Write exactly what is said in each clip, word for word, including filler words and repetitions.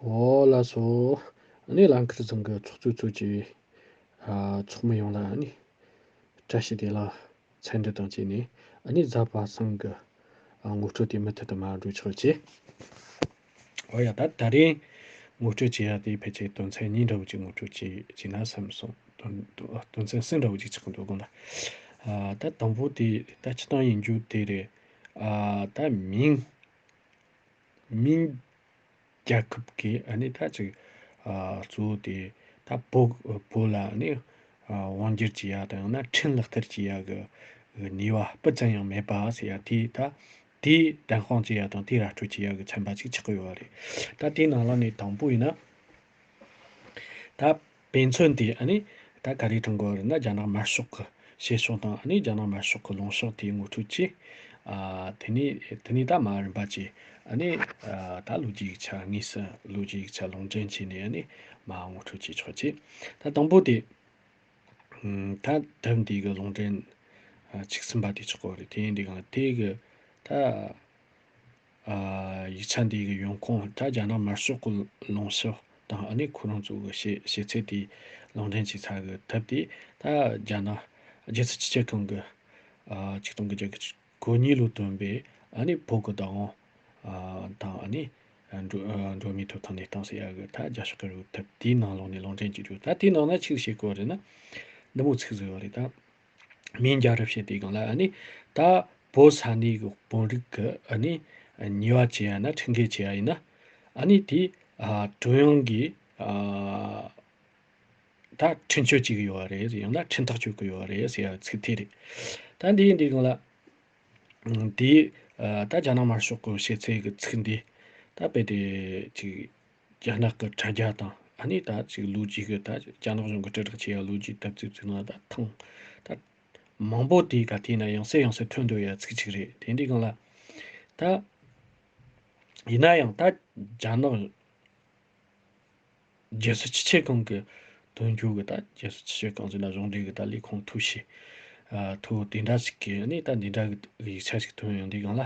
ཨོ་ལགས་སོ། ཨ་ནི་ལང་ཀར་ཚང་གི་ཚོགས་གཙོའི་ཚོགས་ཀྱི་ཨ་ཚོགས་མི་ཡོངས་ལ་ཨ་ནི་བཀྲ་ཤིས་བདེ་ལེགས་འཚམས་འདྲི་དང་བཅས་ནས། ཨ་ནི་གཟའ་པ་སངས་གི་ཨ་ངོ་སྤྲོད་དེ་མུ་མཐུད་དུ་མར་འགྲོ་ཆོག་ཅིག་ཨོ་ཡ། ད་ད་རེས་ངོ་སྤྲོད་བྱེད་ཡ་དེ་ཕལ་ཆེར་དོན་ཚན་གཉིས་འདྲ་བོ་ཅིག་ངོ་སྤྲོད་བྱེད་བྱེད་ན་བསམ་སོང་། དོན་དོན་ཚན་གསུམ་འདྲ་བོ་ཅིག་ཆགས་འདུག་དགོངས་ལ། ཨ་ད་དང་པོ་དེ་ད་སྤྱིར་བཏང་ཡིན་རྒྱུ་དེ་རེད། ཨ་ད་མིང་མིང་རྒྱལ་ཁབ་ཀྱི་ཨ་ནི་ད་ཅིག་ཨ་གཙོ་བོ་དེ་ད་བོད་བོད་ལ་ཨ་ནི་ཨ་དབང་སྒྱུར་བྱེད་ཡ་དང་ཡང་ན་ཁྲིམས་ལག་བསྟར་བྱེད་ཡ་གི་ནུས་པ་སྤུ་ཙམ་ཡང་མེད་པ་ཟེར་ཡ་དེ། ད་དེའི་བདེན་དཔང་བྱེད་ཡ་དང་དེའི་ར་སྤྲོད་བྱེད་ཡ་གི་ཚན་པ་ཅིག་ཆགས་ཀྱི་ཡོད་རེད། ད་དེའི་ནང་ལ་ནས་དང་པོ་ཡིན་ན། ད་དཔེ་མཚོན་དེ་ཨ་ནི་ད་ག་རེ་དྲངས་དགོས་རེད་ན། རྒྱ་ནག་དམར་ཤོག་གི་བཤད་ཕྱོགས་དང་ཨ་ནི་རྒྱ་ནག་དམར་ཤོག་གི་ལངས་ཕྱོགས་དེའི་ངོ་སྤྲོད་ཀྱིས། ཨ་དེ་ནས་དེ་ནས་ད་མ་རིམ་པ་བྱས་ཨ་ནི་ཨ་ད་ལོ་རྒྱུས་ཡིག་ཆ་དངོས་སུ་ལོ་རྒྱུས་ཡིག་ཆ་ལུང་འདྲེན་བྱས་ནས་ཨ་ནི་མ་ངོ་སྤྲོད་བྱེད་ཆོག་ཅིག་ད་དང་པོ་དེ། ཨུམ། ད་དེབ་འདི་གི་ལུང་འདྲེན་ཨ་ཆིག་གསུམ་པ་དེ་ཆགས་ཀྱི་ཡོད་རེད། དེ་ཡིན་དུས་གང་ལ་དེ་གི་ད་ཨ་ཡིག་ཆ་འདི་གི་ཡོང་ཁུངས་ད་རྒྱ་ནག་དམར་ཤོག་གི་ལངས་ཕྱོགས་དང་ཨ་ནི་ཁོ་རང་ཚོ་གི་བཤད་བཤད་ཚུལ་དེ་ལུང་འདྲེན་བྱས་ཚར་གི་དེབ་དེ། ད་རྒྱ་ནག་རྒྱལ་སྲིད་སྤྱི་ཁྱབ་ཁང་གི་ཨ་ཆིག་སྟོང་དགུ་བརྒྱ་གོ་གཉིས་ལོ་བཏོན་པའི་ཨ་ནི་བོད་ཀྱི་བདག་དབང་ཨ་དང་ཨ་ནི་འགྲོ་ཨ་འགྲོ་བ་མིའི་ཐོབ་ཐང་གནས་སྟངས་ཟེར་ཡ་གི་ད་རྒྱབ་ཤོག་གི་རུ་དེབ་དེའི་ནང་ལོགས་ནས་ལུང་འདྲེན་བྱེད་རྒྱུ། ད་དེའི་ནང་ན་ཆི་ཟིག་བཤད་ཀྱི་ཡོད་རེད་ན། འདི་མོ་ཚིག་ཟིག་ཡོད་རེད་ད། མིང་རྒྱལ་ཁབ་བཤད་དུས་སྒང་ལ་ཨ་ནི་ད་བོད་ས་གནས་ཀྱི་དཔོན་རིགས་ཀྱི་ཨ་ནི་ཉེས་པ་བྱེད་ཡ་ན་ཁྲིམས་འགལ་བྱེད་ཡ་ཡིན་ན། ཨ་ནི་དེ་ཨ་ཀྲུང་དབྱང་གིས་ཨ་ད་ཁྲིམས་གཅོད་བྱེད་གི་ཡོད་རེད། ཡང་ན་ཁྲིམས་ཐག་གཅོད་གི་ཡོད་རེད་ཟེར་ཡ་ཚིག་དེ་རེད། ད་འདི་ཡིན་དུས་སྒང་ལ། ཨང་། དེ་ཨ་ད་རྒྱ་ནག་དམར་ཤོག་གི་བཤད་ཚུལ་གི་ཚིག་འདི་ད་རྦད་དེ་ཅིག་རྒྱ་ནག་གི་དྲ་རྒྱ་དང་ཨ་ནི་ད་ཅིག་ལོ་རྒྱུས་གི་ད་རྒྱ་ནག་གཞུང་གི་དྲིལ་བསྒྲགས་བྱེད་ཡ་ལོ་རྒྱུས་དེབ་ཚིག་ཚིག་ནང་ད་ཐེངས་ད་མང་པོ་དེ་ག་དེ་ན་ཡང་སེ་ཡང་སེ་ཐོན་འདུག་ཡ་ཚིག་ཅིག་རེད། དེ་འདི་སྒང་ལ་ད་ཡིན་ན་ཡང་ད་རྒྱ་ནག་རྒྱལ་སྲིད་སྤྱི་ཁྱབ་ཁང་གི་དོན་གཅོད་ཀྱི་ད་རྒྱལ་སྲིད་སྤྱི་ཁྱབ་ཁང་ཟེར་ན་གཞུང་འབྲེལ་གྱི་ད་ལས་ཁུངས་ཐུག་ཤེས། ཨ་ཐུག་དེ་འདྲ་ཞིག་གིས་ཨ་ནི་ད་འདི་འདྲ་གི་ཡིག་ཆ་ཞིག་ཐོན་ཡོང་དུས་སྒང་ལ།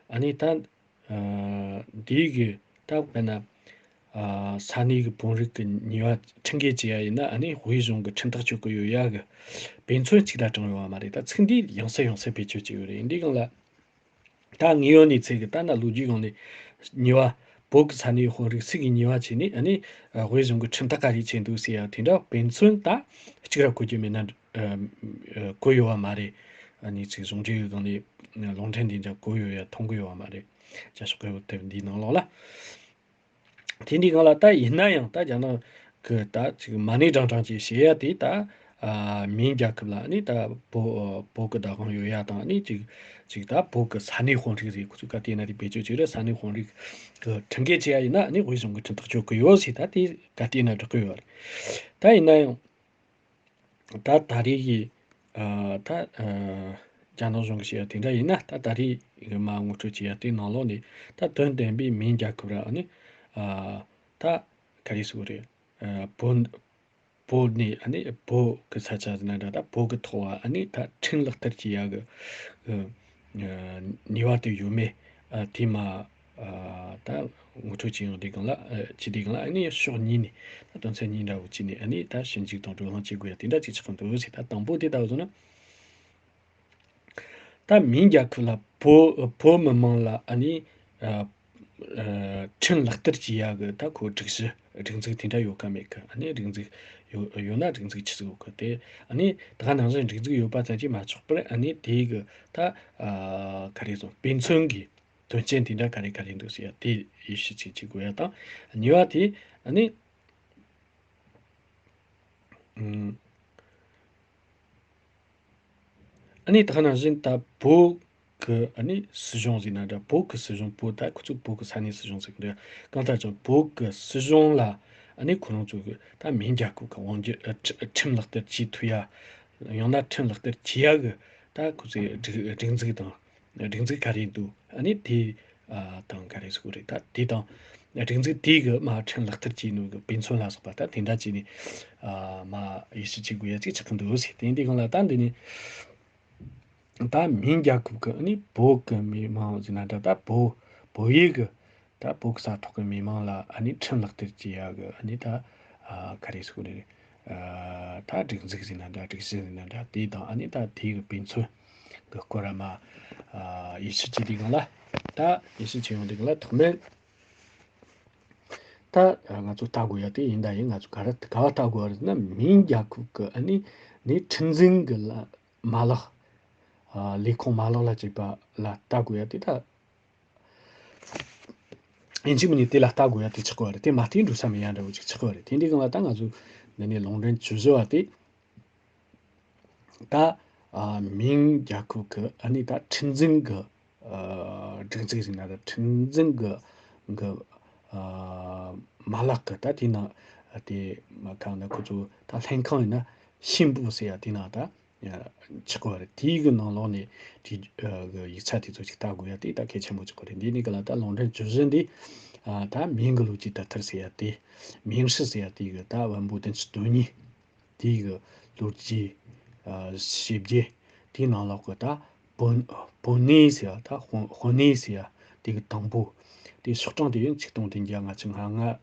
ཨ་ནི་ད་ཨ་འདི་གི་ད་དཔེར་ན་ཨ་ས་གནས་ཀྱི་དཔོན་རིགས་ཀྱི་ཉེས་པ་ཁྲིམས་འགལ་བྱས་ཡ་ཡིན་ན་ཨ་ནི་དབུས་གཞུང་གི་ཁྲིམས་ཐག་གཅོད་ཀྱི་ཡོད་ཡ་གི་དཔེ་མཚོན་གཅིག་ལ་དྲངས་ཡོད་བ་མ་རེད། ད་ཚིག་འདི་ཡང་སེ་ཡང་སེ་བེད་སྤྱོད་བྱས་ཡོད་རེད། འདི་སྒང་ལ། ད་དངོས་ཡོད་གནས་ཚུལ་གྱི་ལྟ་ན་ལོ་རྒྱུས་སྒང་ནས་ཉེས་པ་བོད་ཀྱི་ས་གནས་དཔོན་རིགས་ཤིག་གིས་ཉེས་པ་བྱས་ནས་ཨ་ནི་དབུས་གཞུང་གི་ཁྲིམས་ཐག་ག་རེ་བཅད་འདུག་ཟེར་ཡ་དེ་འདྲ་དཔེ་མཚོན་ད་གཅིག་ར་གོ་རྒྱུ་མེད་ན་གོ་ཡོད་བ་མ་རེད། ཨ་ནི་ཅིག་གཞུང་འབྲེལ་གྱི་སྒང་ནས་ལུང་འདྲེན་དེ་འདྲ་གོ་ཡོད་ཡ་མཐོང་གི་ཡོད་བ་མ་རེད། རྒྱབ་ཤོག་གི་དེབ་འདིའི་ནང་ལོགས་ལ། དེ་འདྲའི་སྒང་ལ་ད་ཡིན་ན་ཡང་ད་རྒྱ་ནག་གི་ད་ཅིག་མ་ཎི་བགྲང་བགྲང་ཅིག་བྱེད་ཡ་དེ་ད་ཨ་མིང་རྒྱལ་ཁབ་ལ་ནི་ད་བོད་བོད་ཀྱི་བདག་དབང་ཡོད་ཡ་དང་ནི་ཅིག་ཅིག་ད་བོད་ཀྱི་ས་གནས་དཔོན་རིགས་རེད། ཁོ་ཚོས་ག་དེ་ན་དེ་བེད་སྤྱོད་བྱེད་རེད། ས་གནས་དཔོན་རིགས་ཀྱི་ཁྲིམས་འགལ་བྱེད་ཡ་ཡིན་ན་ནི་དབུས་གཞུང་གི་ཁྲིམས་ཐག་གཅོད་ཀྱི་ཡོད་ཟེར་ད་དེ་ག་དེ་ན་བསྒྲགས་ཀྱི་ཡོད་རེད། ད་ཡིན་ན་ཡང་། ད་ད་རེས་ཀྱི་ཨ་ད་ཨ་རྒྱ་ནག་གཞུང་གི་བཤད་ཡ་དེ་འདྲ་ཡིན་ན། ད་ད་རེས་ཀྱི་མ་ངོ་སྤྲོད་བྱེད་ཡ་དེ་ནང་ལོགས་ནས་ད་དོན་ལྡན་པའི་མིང་རྒྱལ་ཁབ་ར་ཨ་ནི་ཨ་ད་ག་རེ་ཟེར་དགོས་རེད། ཨ་བོད་བོད་ནས་ཨ་ནི་བོད་ཀྱི་ས་ཆ་ཟེར་ན་འདྲ། ད་བོད་ཀྱི་ཐོག་ཨ་ནི་ད་ཁྲིམས་ལག་བསྟར་བྱེད་ཡ་གི་ཨ་ནུས་པ་དེ་ཡོད་མེད་ཨ་དེ་མ། ཨ་ད་ངོ་སྤྲོད་བྱེད་ཡོང་དུས་སྒང་ལ་ཨ་བྱེད་དུས་སྒང་ལ་ཨ་ནི་ཕྱོགས་གཉིས་ནས་ད་དོན་ཚན་གཉིས་འདྲ་བོ་བྱས་ནས་ཨ་ནི་ད་ཞིབ་འཇུག་དང་བགྲོ་གླེང་བྱེད་དགོས་ཡ་དེ་འདྲ་ཅིག་ཆགས་ཀྱི་འདུག་ཟེར། ད་དང་པོ་དེ་ལྟ་བུ་བཟོ་ན། ད་མིང་རྒྱལ་ཁབ་ལ་བོད་བོད་མི་མང་ལ་ཨ་ནི་ཨ་ཨ་ཁྲིམས་ལག་བསྟར་བྱེད་ཡ་གི་ད་ཁོ་སྒྲིག་གཞི་སྒྲིག་འཛུགས་དེ་འདྲ་ཡོད་ག་མེད་ག་ཨ་ནི་སྒྲིག་འཛུགས་ཡོད་ཡོད་ན་སྒྲིག་འཛུགས་ཆི་ཟིག་ཡོད་ག་དེ་ཨ་ནི་ད་ག་ནང་བཞིན་སྒྲིག་འཛུགས་ཡོད་པ་ཙམ་གྱིས་མ་ཆོག་པར་ཨ་ནི་དེ་གི་ད་ཨ་ག་རེ་ཟེར་དཔེ་མཚོན་གྱི་དོན་རྐྱེན་དེ་འདྲ་ག་རེ་ག་རེ་འདུག་ཟེར་ཡ་དེ་ཡིད་ཆེས་བྱེད་བྱེད་དགོས་ཡ་དང་། གཉིས་པ་དེ་ཨ་ནི་ཨུམ་ཨ་ནི་ད་ག་ནང་བཞིན་ད་བོད་ཀྱི་ཨ་ནི་སྲིད་གཞུང་ཟེར་ན་འདྲ། བོད་ཀྱི་སྲིད་གཞུང་བོད་ད་ཁོ་ཚོ་བོད་ཀྱི་ས་གནས་སྲིད་གཞུང་ཟེར་གི་འདྲ། གང་ལྟར་ཀྱང་བོད་ཀྱི་སྲིད་གཞུང་ལ་ཨ་ནི་ཁོ་རང་ཚོ་གི་ད་མིང་རྒྱལ་ཁབ་ཀྱི་དབང་སྒྱུར་ཨ་ཁྲི་ཁྲིམས་ལག་བསྟར་བྱེད་ཐུབ་ཡ། ཡང་ན་ཁྲིམས་ལག་བསྟར་བྱེད་ཡ་གི་ད་ཁོ་ཚོའི་སྒྲིག་སྒྲིག་འཛུགས་དང་། སྒྲིག་འཛུགས་ག་རེ་འདུག་ཨ་ནི་དེ་ཨ་དང་ག་རེ་ཟེར་དགོས་རེད། ད་དེ་དང་སྒྲིག་འཛུགས་དེ་གི་མ་ཁྲིམས་ལག་བསྟར་བྱས་ནོ་གི་དཔེ་མཚོན་ལ་སོགས་པ་ད་དེ་འདྲ་བྱས་ནས་ཨ་མ་ཡིད་ཆེས་བྱེད་དགོས་ཡ་ཅིག་ཆགས་ཀྱི་འདུག་ཟེར། དེ་འདི་གང་ལ་ད་འདི་ནི་ད་མིང་རྒྱལ་ཁབ་ཀྱི་ཨ་ནི་བོད་ཀྱི་མི་མང་ཟེར་ན་འདྲ། ད་བོད་བོད་ཡིག་གི་ ད་བོད་ཀྱི་ས་ཐོག་གི་མི་མང་ལ་ཨ་ནི་ཁྲིམས་ལག་བསྟར་བྱེད་ཡག་གི་ཨ་ནི་ད་ཨ་ག་རེ་ཟེར་དགོས་རེད། ཨ་ད་སྒྲིག་འཛུགས་ཟེར་ན་འདྲ། སྒྲིག་གཞི་ཟེར་ན་འདྲ། དེ་དང་ཨ་ནི་ད་དེ་གི་དཔེ་མཚོན་གི་སྐོར་ལ་མར་ཨ་ཡིད་ཆེས་བྱེད་དུས་སྒང་ལ། ད་ཡིད་ཆེས་བྱེད་ཡོང་དུས་སྒང་ལ་ཐོག་མར་ད་ང་ཚོ་ལྟ་དགོས་ཡ་དེ་ཡིན། ད་ཡིན་ང་ཚོ་ག་རེ་ག་པར་ལྟ་དགོས་པ་རེད་ན། མིང་རྒྱལ་ཁབ་ཀྱི་ཨ་ནི་ནི་ཁྲིམས་འཛིན་གྱི་ལ་མ་ལག་ཨ་ལས་ཁུངས་མ་ལག་ལ་བཅས་པ་ལ་ལྟ་དགོས་ཡ་དེ། ད་ཡིན་གཅིག་མིན་གཉིས་དེ་ལ་ལྟ་དགོས་ཡ་དེ་ཆགས་ཀྱི་ཡོད་རེད། དེ་མ་བལྟས་འགྲོ་ས་མེད་ཡ་འདྲ་བོ་ཅིག་ཆགས་ཀྱི་ཡོད་རེད། དེ་འདྲའི་སྒང་ལ་ད་ང་ཚོ་འདི་ནས་ལུང་འདྲེན་བཅུ་བཞི་པ་དེ། ད་ཨ་མིང་རྒྱལ་ཁབ་ཀྱི་ཨ་ནི་ད་ཁྲིམས་འཛིན་གྱི་ཨ་སྒྲིག་འཛུགས་ཟེར་ན་ད་ཁྲིམས་འཛིན་གྱི་གི་ཨ་མ་ལག་གི་ད་དེ་ནང་དེ་མ་གང་ན་ཁོ་ཚོ་ད་ལྷན་ཁང་ཡིན་ན་ཤིན་པུ་ཟེར་ཡ་དེ་ནང་ད་ཆགས་ཀྱི་ཡོད་རེད། དེའི་གི་ནང་ལོགས་ནས་དེ་ཨ་གི་ཡིག་ཆ་དེ་ཚོ་ཅིག་ལྟ་དགོས་ཡ་དེ་ད་གལ་ཆེན་པོ་ཆགས་ཀྱི་རེད། འདི་ནི་གི་ལ་ད་ལུང་འདྲེན་བཅུ་བཞི་འདི་ཨ་ད་མིང་གི་ལོ་རྒྱུས་དར་ཐེར་ཟེར་ཡ་དེ། མིང་སྲིད་ཟེར་ཡ་དེ་གི་ད་བོན་པོ་བདུན་ཅུ་དོན་གཉིས། དེའི་གི་ལོ་རྒྱུས། ཨ་བྱས་རྗེས། དེའི་ནང་ལོགས་གི་ད་བོན་བོན་གནས་ཟེར་ཡ། ད་དཔོན་དཔོན་གནས་ཟེར་ཡ་དེ་གི་དང་པོ། དེ་ཆོག་གྲངས་དེ་ཡང་ཆིག་སྟོང་བདུན་བརྒྱ་ལྔ་བཅུ་ང་ལྔ།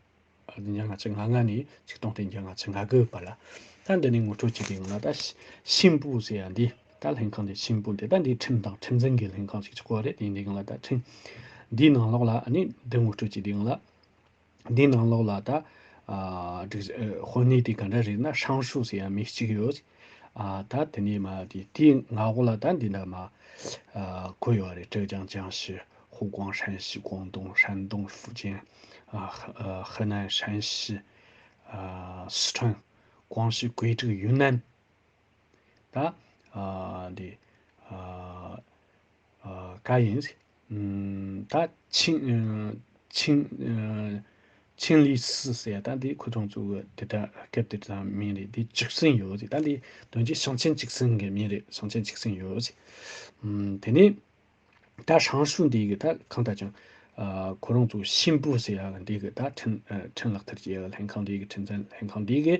བདུན་བརྒྱ་ལྔ་བཅུ་ང་ལྔ་ནས་ཆིག་སྟོང་བདུན་བརྒྱ་ལྔ་བཅུ་ང་དགུ་བར་ལ། ད་འདི་ནས་ངོ་སྤྲོད་བྱེད་དུས་སྒང་ལ་ད་ཤིན་པུ་ཟེར་ཡ་འདི་ད་ལྷན་ཁང་དེ་ཤིན་པུ་འདི་ད་འདི་ཁྲིམས་དང་ཁྲིམས་འཛིན་གྱི་ལྷན་ཁང་ཞིག་ཆགས་པ་རེད། དེ་འདི་སྒང་ལ་ད་ཁྲིམས་འདིའི་ནང་ལོགས་ལ་ཨ་ནི་འདི་ངོ་སྤྲོད་བྱེད་དུས་སྒང་ལ། འདིའི་ནང་ལོགས་ལ་ད་ཨ་སྒྲིག་ཨ་དཔོན་གནས་དེ་ག་འདྲ་རེད་ན། 尚书 ཟེར་ཡ་མི་གཅིག་ཡོད། ཨ་ད་དེ་ནས་མ་དེ་དེའི་མངའ་འོག་ལ་ད་འདི་འདྲ་མ་ཨ་བགོས་ཡོད་རེད། 浙江 江西། 湖广 山西། 广东 山东། 福建 ཨ་ཧ་ཨ་河南 山西། ཨ་四川། 广西 贵州། 云南 ད་ཨ་འདི་ཨ་ཨ་ག་ཡིན། ཨམ་ད་ཆིང་ཨ་ཆིང་ཨ་ཆིང་ལི་སི་ཟེར་ཡ་ད་འདི་ཁོ་ཚོ་ཚོ་གི་དེ་ད་སྐབས་དེ་ད་མིང་རེད། འདི་ཅིག་སིན་ཡོད་ཟེར། ད་འདི་དོན་གྱི་ཞིང་ཆེན་ཅིག་སིན་གི་མིང་རེད། ཞིང་ཆེན་ཅིག་སིན་ཡོད་ཟེར། ཨམ་དེ་ནས། ད་尚书 འདི་གི་ད་གང་ལྟར་ཀྱང་ཨ་ཁོ་རང་ཚོ་ཤིན་པུ་ཟེར་ཡ་འདི་གི་ད་ཁྲིམས་ཨ་ཁྲིམས་ལག་བསྟར་བྱེད་ཡ་ལྷན་ཁང་འདི་གི་ཁྲིམས་འཛིན་ལྷན་ཁང་འདི་གི་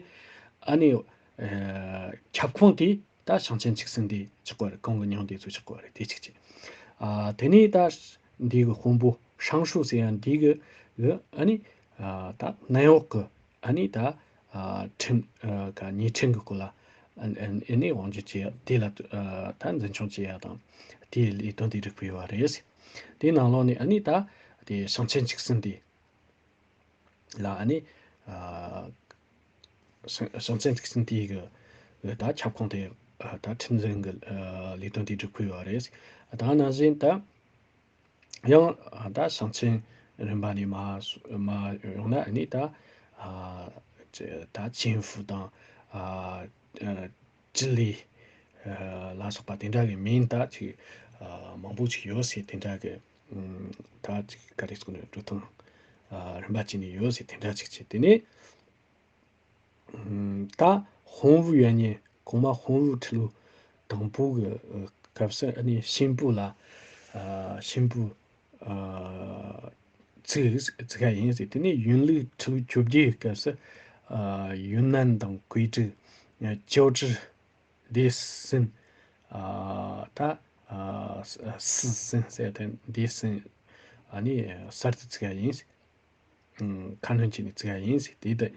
ཨ་ནི་ཨ་ཁྱབ་ཁོངས་དེ་ད་ཞིང་ཆེན་ཅིག་སིན་འདི་ཆགས་པ་རེད། གང་གི་མྱིང་འདི་ཚོ་ཆགས་པ་རེད། དེ་གཅིག་བྱས། ཨ་དེ་ནས་ད་འདི་གི་དཔོན་པོ་尚书 ཟེར་ཡ་འདི་གི་གི་ཨ་ནི་ཨ་ད་ནེའུ་ཡོག་གི་ཨ་ནི་ད་ཨ་ཁྲིམས་ཨ་ག་ཉེས་ཁྲིམས་ཀྱི་སྐོར་ལ་ཨ་ཨ་ནི་དབང་སྒྱུར་བྱེད་ཡ་དེ་ལ་ཨ་ད་འཛིན་སྐྱོང་བྱེད་ཡ་དང་། དེའི་ལས་དོན་དེ་སྒྲུབ་ཀྱི་ཡོད་པ་རེད། དེའི་ནང་ལོགས་ནས་ཨ་ནི་ད་དེ་ཞིང་ཆེན་ཅིག་སིན་དེ་ལ་ཨ་ནི་ཨ་ཞིང་ཞིང་ཆེན་ཅིག་སིན་དེའི་གི་ད་ཁྱབ་ཁོངས་དེ་ཨ་ད་ཁྲིམས་འཛིན་གྱི་ཨ་ལས་དོན་དེ་སྒྲུབ་ཀྱི་ཡོད་པ་རེད། ད་ནང་བཞིན་ད། ཡང་ད་ཞིང་ཆེན་རིམ་པ་ནས་མར་མར་ཡོང་ན་ནི་ད་ཨ་ད་ཅིན་ཧྥུ་དང་ཨ་ཨ་ཅི་ལི་ཨ་ལ་སོགས་པ་དེ་འདྲ་གི་མིང་ད་ཅིག་ཨ་མང་པོ་ཅིག་ཡོད་ཟེར། དེ་འདྲ་གི་ཨམ་ད་ཅིག་ག་རེ་ཟེར་དགོས་ན་འགྲོ་སྟངས་ཨ་རིམ་པ་བྱས་ནས་ཡོད་ཟེར། དེ་འདྲ་ཅིག་བྱས། དེ་ནས། ད་洪武元年། གོང་མ་洪武ཁྲི་ལོ་དང་པོ་གི་སྐབས་སུ་ཨ་ནི་ཤིན་པུ་ལ་ཨ་ཤིན་པུ་ཨ་བཙུགས་བཙུགས་པ་ཡིན་ཟེར། དེ་ནས་ཡུན་ལུགས་ཁྲི་ལོ་བཅོ་བརྒྱད་ཀྱི་སྐབས་སུ་ཨ་ཡུན་ནན་དང་ཀུའེ་ཀྲི། ཨ་ཅའོ་ཀྲི། ལྡེ་སུན། ཨ་ད་ཨ་སི་སུན་ཟེར་དེ་ལྡེ་སུན་ཨ་ནི་གསར་དུ་བཙུགས་པ་ཡིན། ཁ་སྣོན་བྱས་ནས་བཙུགས་པ་ཡིན་ཟེར། དེ་དེ་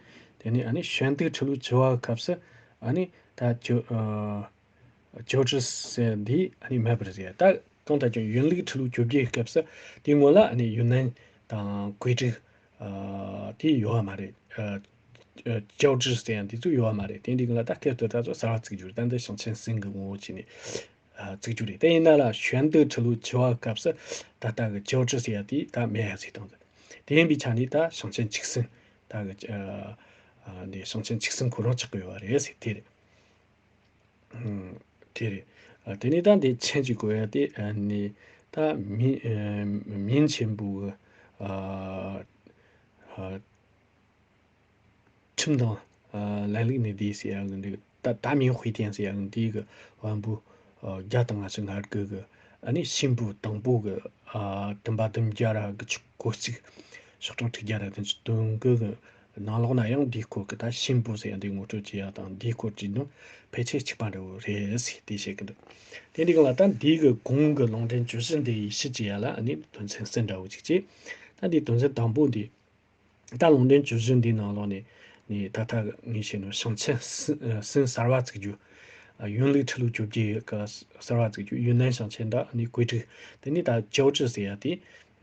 དེ་ནས་ཨ་ནི་宣德ཁྲི་ལོ་བཅུ་པའི་སྐབས་སུ་ཨ་ནི་ད་ཅོ་ཨ་ཅའོ་ཀྲི་ཟེར་འདི་ཨ་ནི་མེད་པ་རེད་ཟེར། ད་གང་ལྟར་ཀྱང་ཡུན་ལུགས་ཁྲི་ལོ་བཅོ་བརྒྱད་ཀྱི་སྐབས་སུ་དེའི་སྔོན་ལ་ཨ་ནི་ཡུན་ནན་དང་ཀུའེ་ཀྲི་ཨ་དེ་ཡོད་པ་མ་རེད། ཨ་ཨ་ཅའོ་ཀྲི་ཟེར་ཡང་དེ་ཚོ་ཡོད་པ་མ་རེད། དེ་འདི་ག་ལ་ད་སྐབས་དེ་ད་ཚོ་གསར་པ་བཙུགས་རྒྱུ་རེད། ད་འདི་ཞིང་ཆེན་སིན་གི་ངོ་བོ་བྱས་ནས་ཨ་བཙུགས་རྒྱུ་རེད། དེ་ཡིན་ན་ལ་宣德ཁྲི་ལོ་བཅུ་པའི་སྐབས་སུ་ད་ལྟ་གི་ཅའོ་ཀྲི་ཟེར་ཡ་དེ་ད་མེད་ཡ་ཟེར་བཏང་ཟེར། དེ་ཡིན་པའི་ཆ་ནས་ད་ཞིང་ཆེན་ཆིག་སུན་ད་གི་ཨ་ཨ་འདི་ཞིང་ཆེན་ཆིག་སུན་ཁོ་རང་ཆགས་ཀྱི་ཡོད་པ་རེད་ཟེར། དེ་རེད། ཨ་དེ་རེད། ཨ་དེ་ནས་ད་འདི་མཆན་གཅིག་འགོད་ཡ་དེ་ཨ་ནི་ད་明呃明清部 གི་ཨ་ཨ་ཁྲིམས་དང་ཨ་ལམ་ལུགས་གནས་སྡུད་ཟེར་ཡ་གི་འདི་ད་大明回典ཟེར་ཡ་གི་འདི་གི་དབང་པོ་ཨ་བརྒྱ་དང་ལྔ་བཅུ་ང་དགུ་གི་ཨ་ནི་ཤིན་པུ་དང་པོ་གི་ཨ་བདུན་པ་བདུན་བརྒྱ་ར་གི་གོ་གཅིག་ཤོག་གྲངས་དྲུག་བརྒྱ་ར་བདུན་ཅུ་དོན་དགུ་གི་ནང་ལོགས་ན་ཡང་འདིའི་སྐོར་གི་ད་ཤིན་པུ་ཟེར་ཡ་འདི་ངོ་སྤྲོད་བྱེད་ཡ་དང་འདིའི་སྐོར་གྱི་ནང་ཕལ་ཆེར་གཅིག་པ་འདྲ་བོ་རེད་ཟེར་དེ་བཤད་གི་འདུག་དེ་འདི་ག་ལ་ད་འདི་གི་གོང་གི་ལུང་འདྲེན་བཅུ་བཞི་འདི་ཡིད་ཆེས་བྱེད་ཡ་ལ་ཨ་ནི་དོན་ཚན་གསུམ་འདྲ་བོ་ཅིག་བྱས། ད་ ད་འདི་དོན་ཚན་དང་པོ་འདི། ད་ལུང་འདྲེན་བཅུ་བཞི་འདིའི་ནང་ལོགས་ནས་ནི་ད་ལྟ་ངས་བཤད་ནོ་ཞིང་ཆེན་སྲིད་སྲིད་གསར་བ་བཙུགས་རྒྱུ། ཨ། ཡོན་ལུགས་ཁྲི་ལོ་བཅོ་བརྒྱད་ཀྱི་གསར་བ་བཙུགས་རྒྱུ། ཡུན་ནན་ཞིང་ཆེན་དང་ནི་ཀུའེ་ཀྲི། དེ་ནི་ད་ཅའོ་ཀྲི་ཟེར་ཡ་དེ།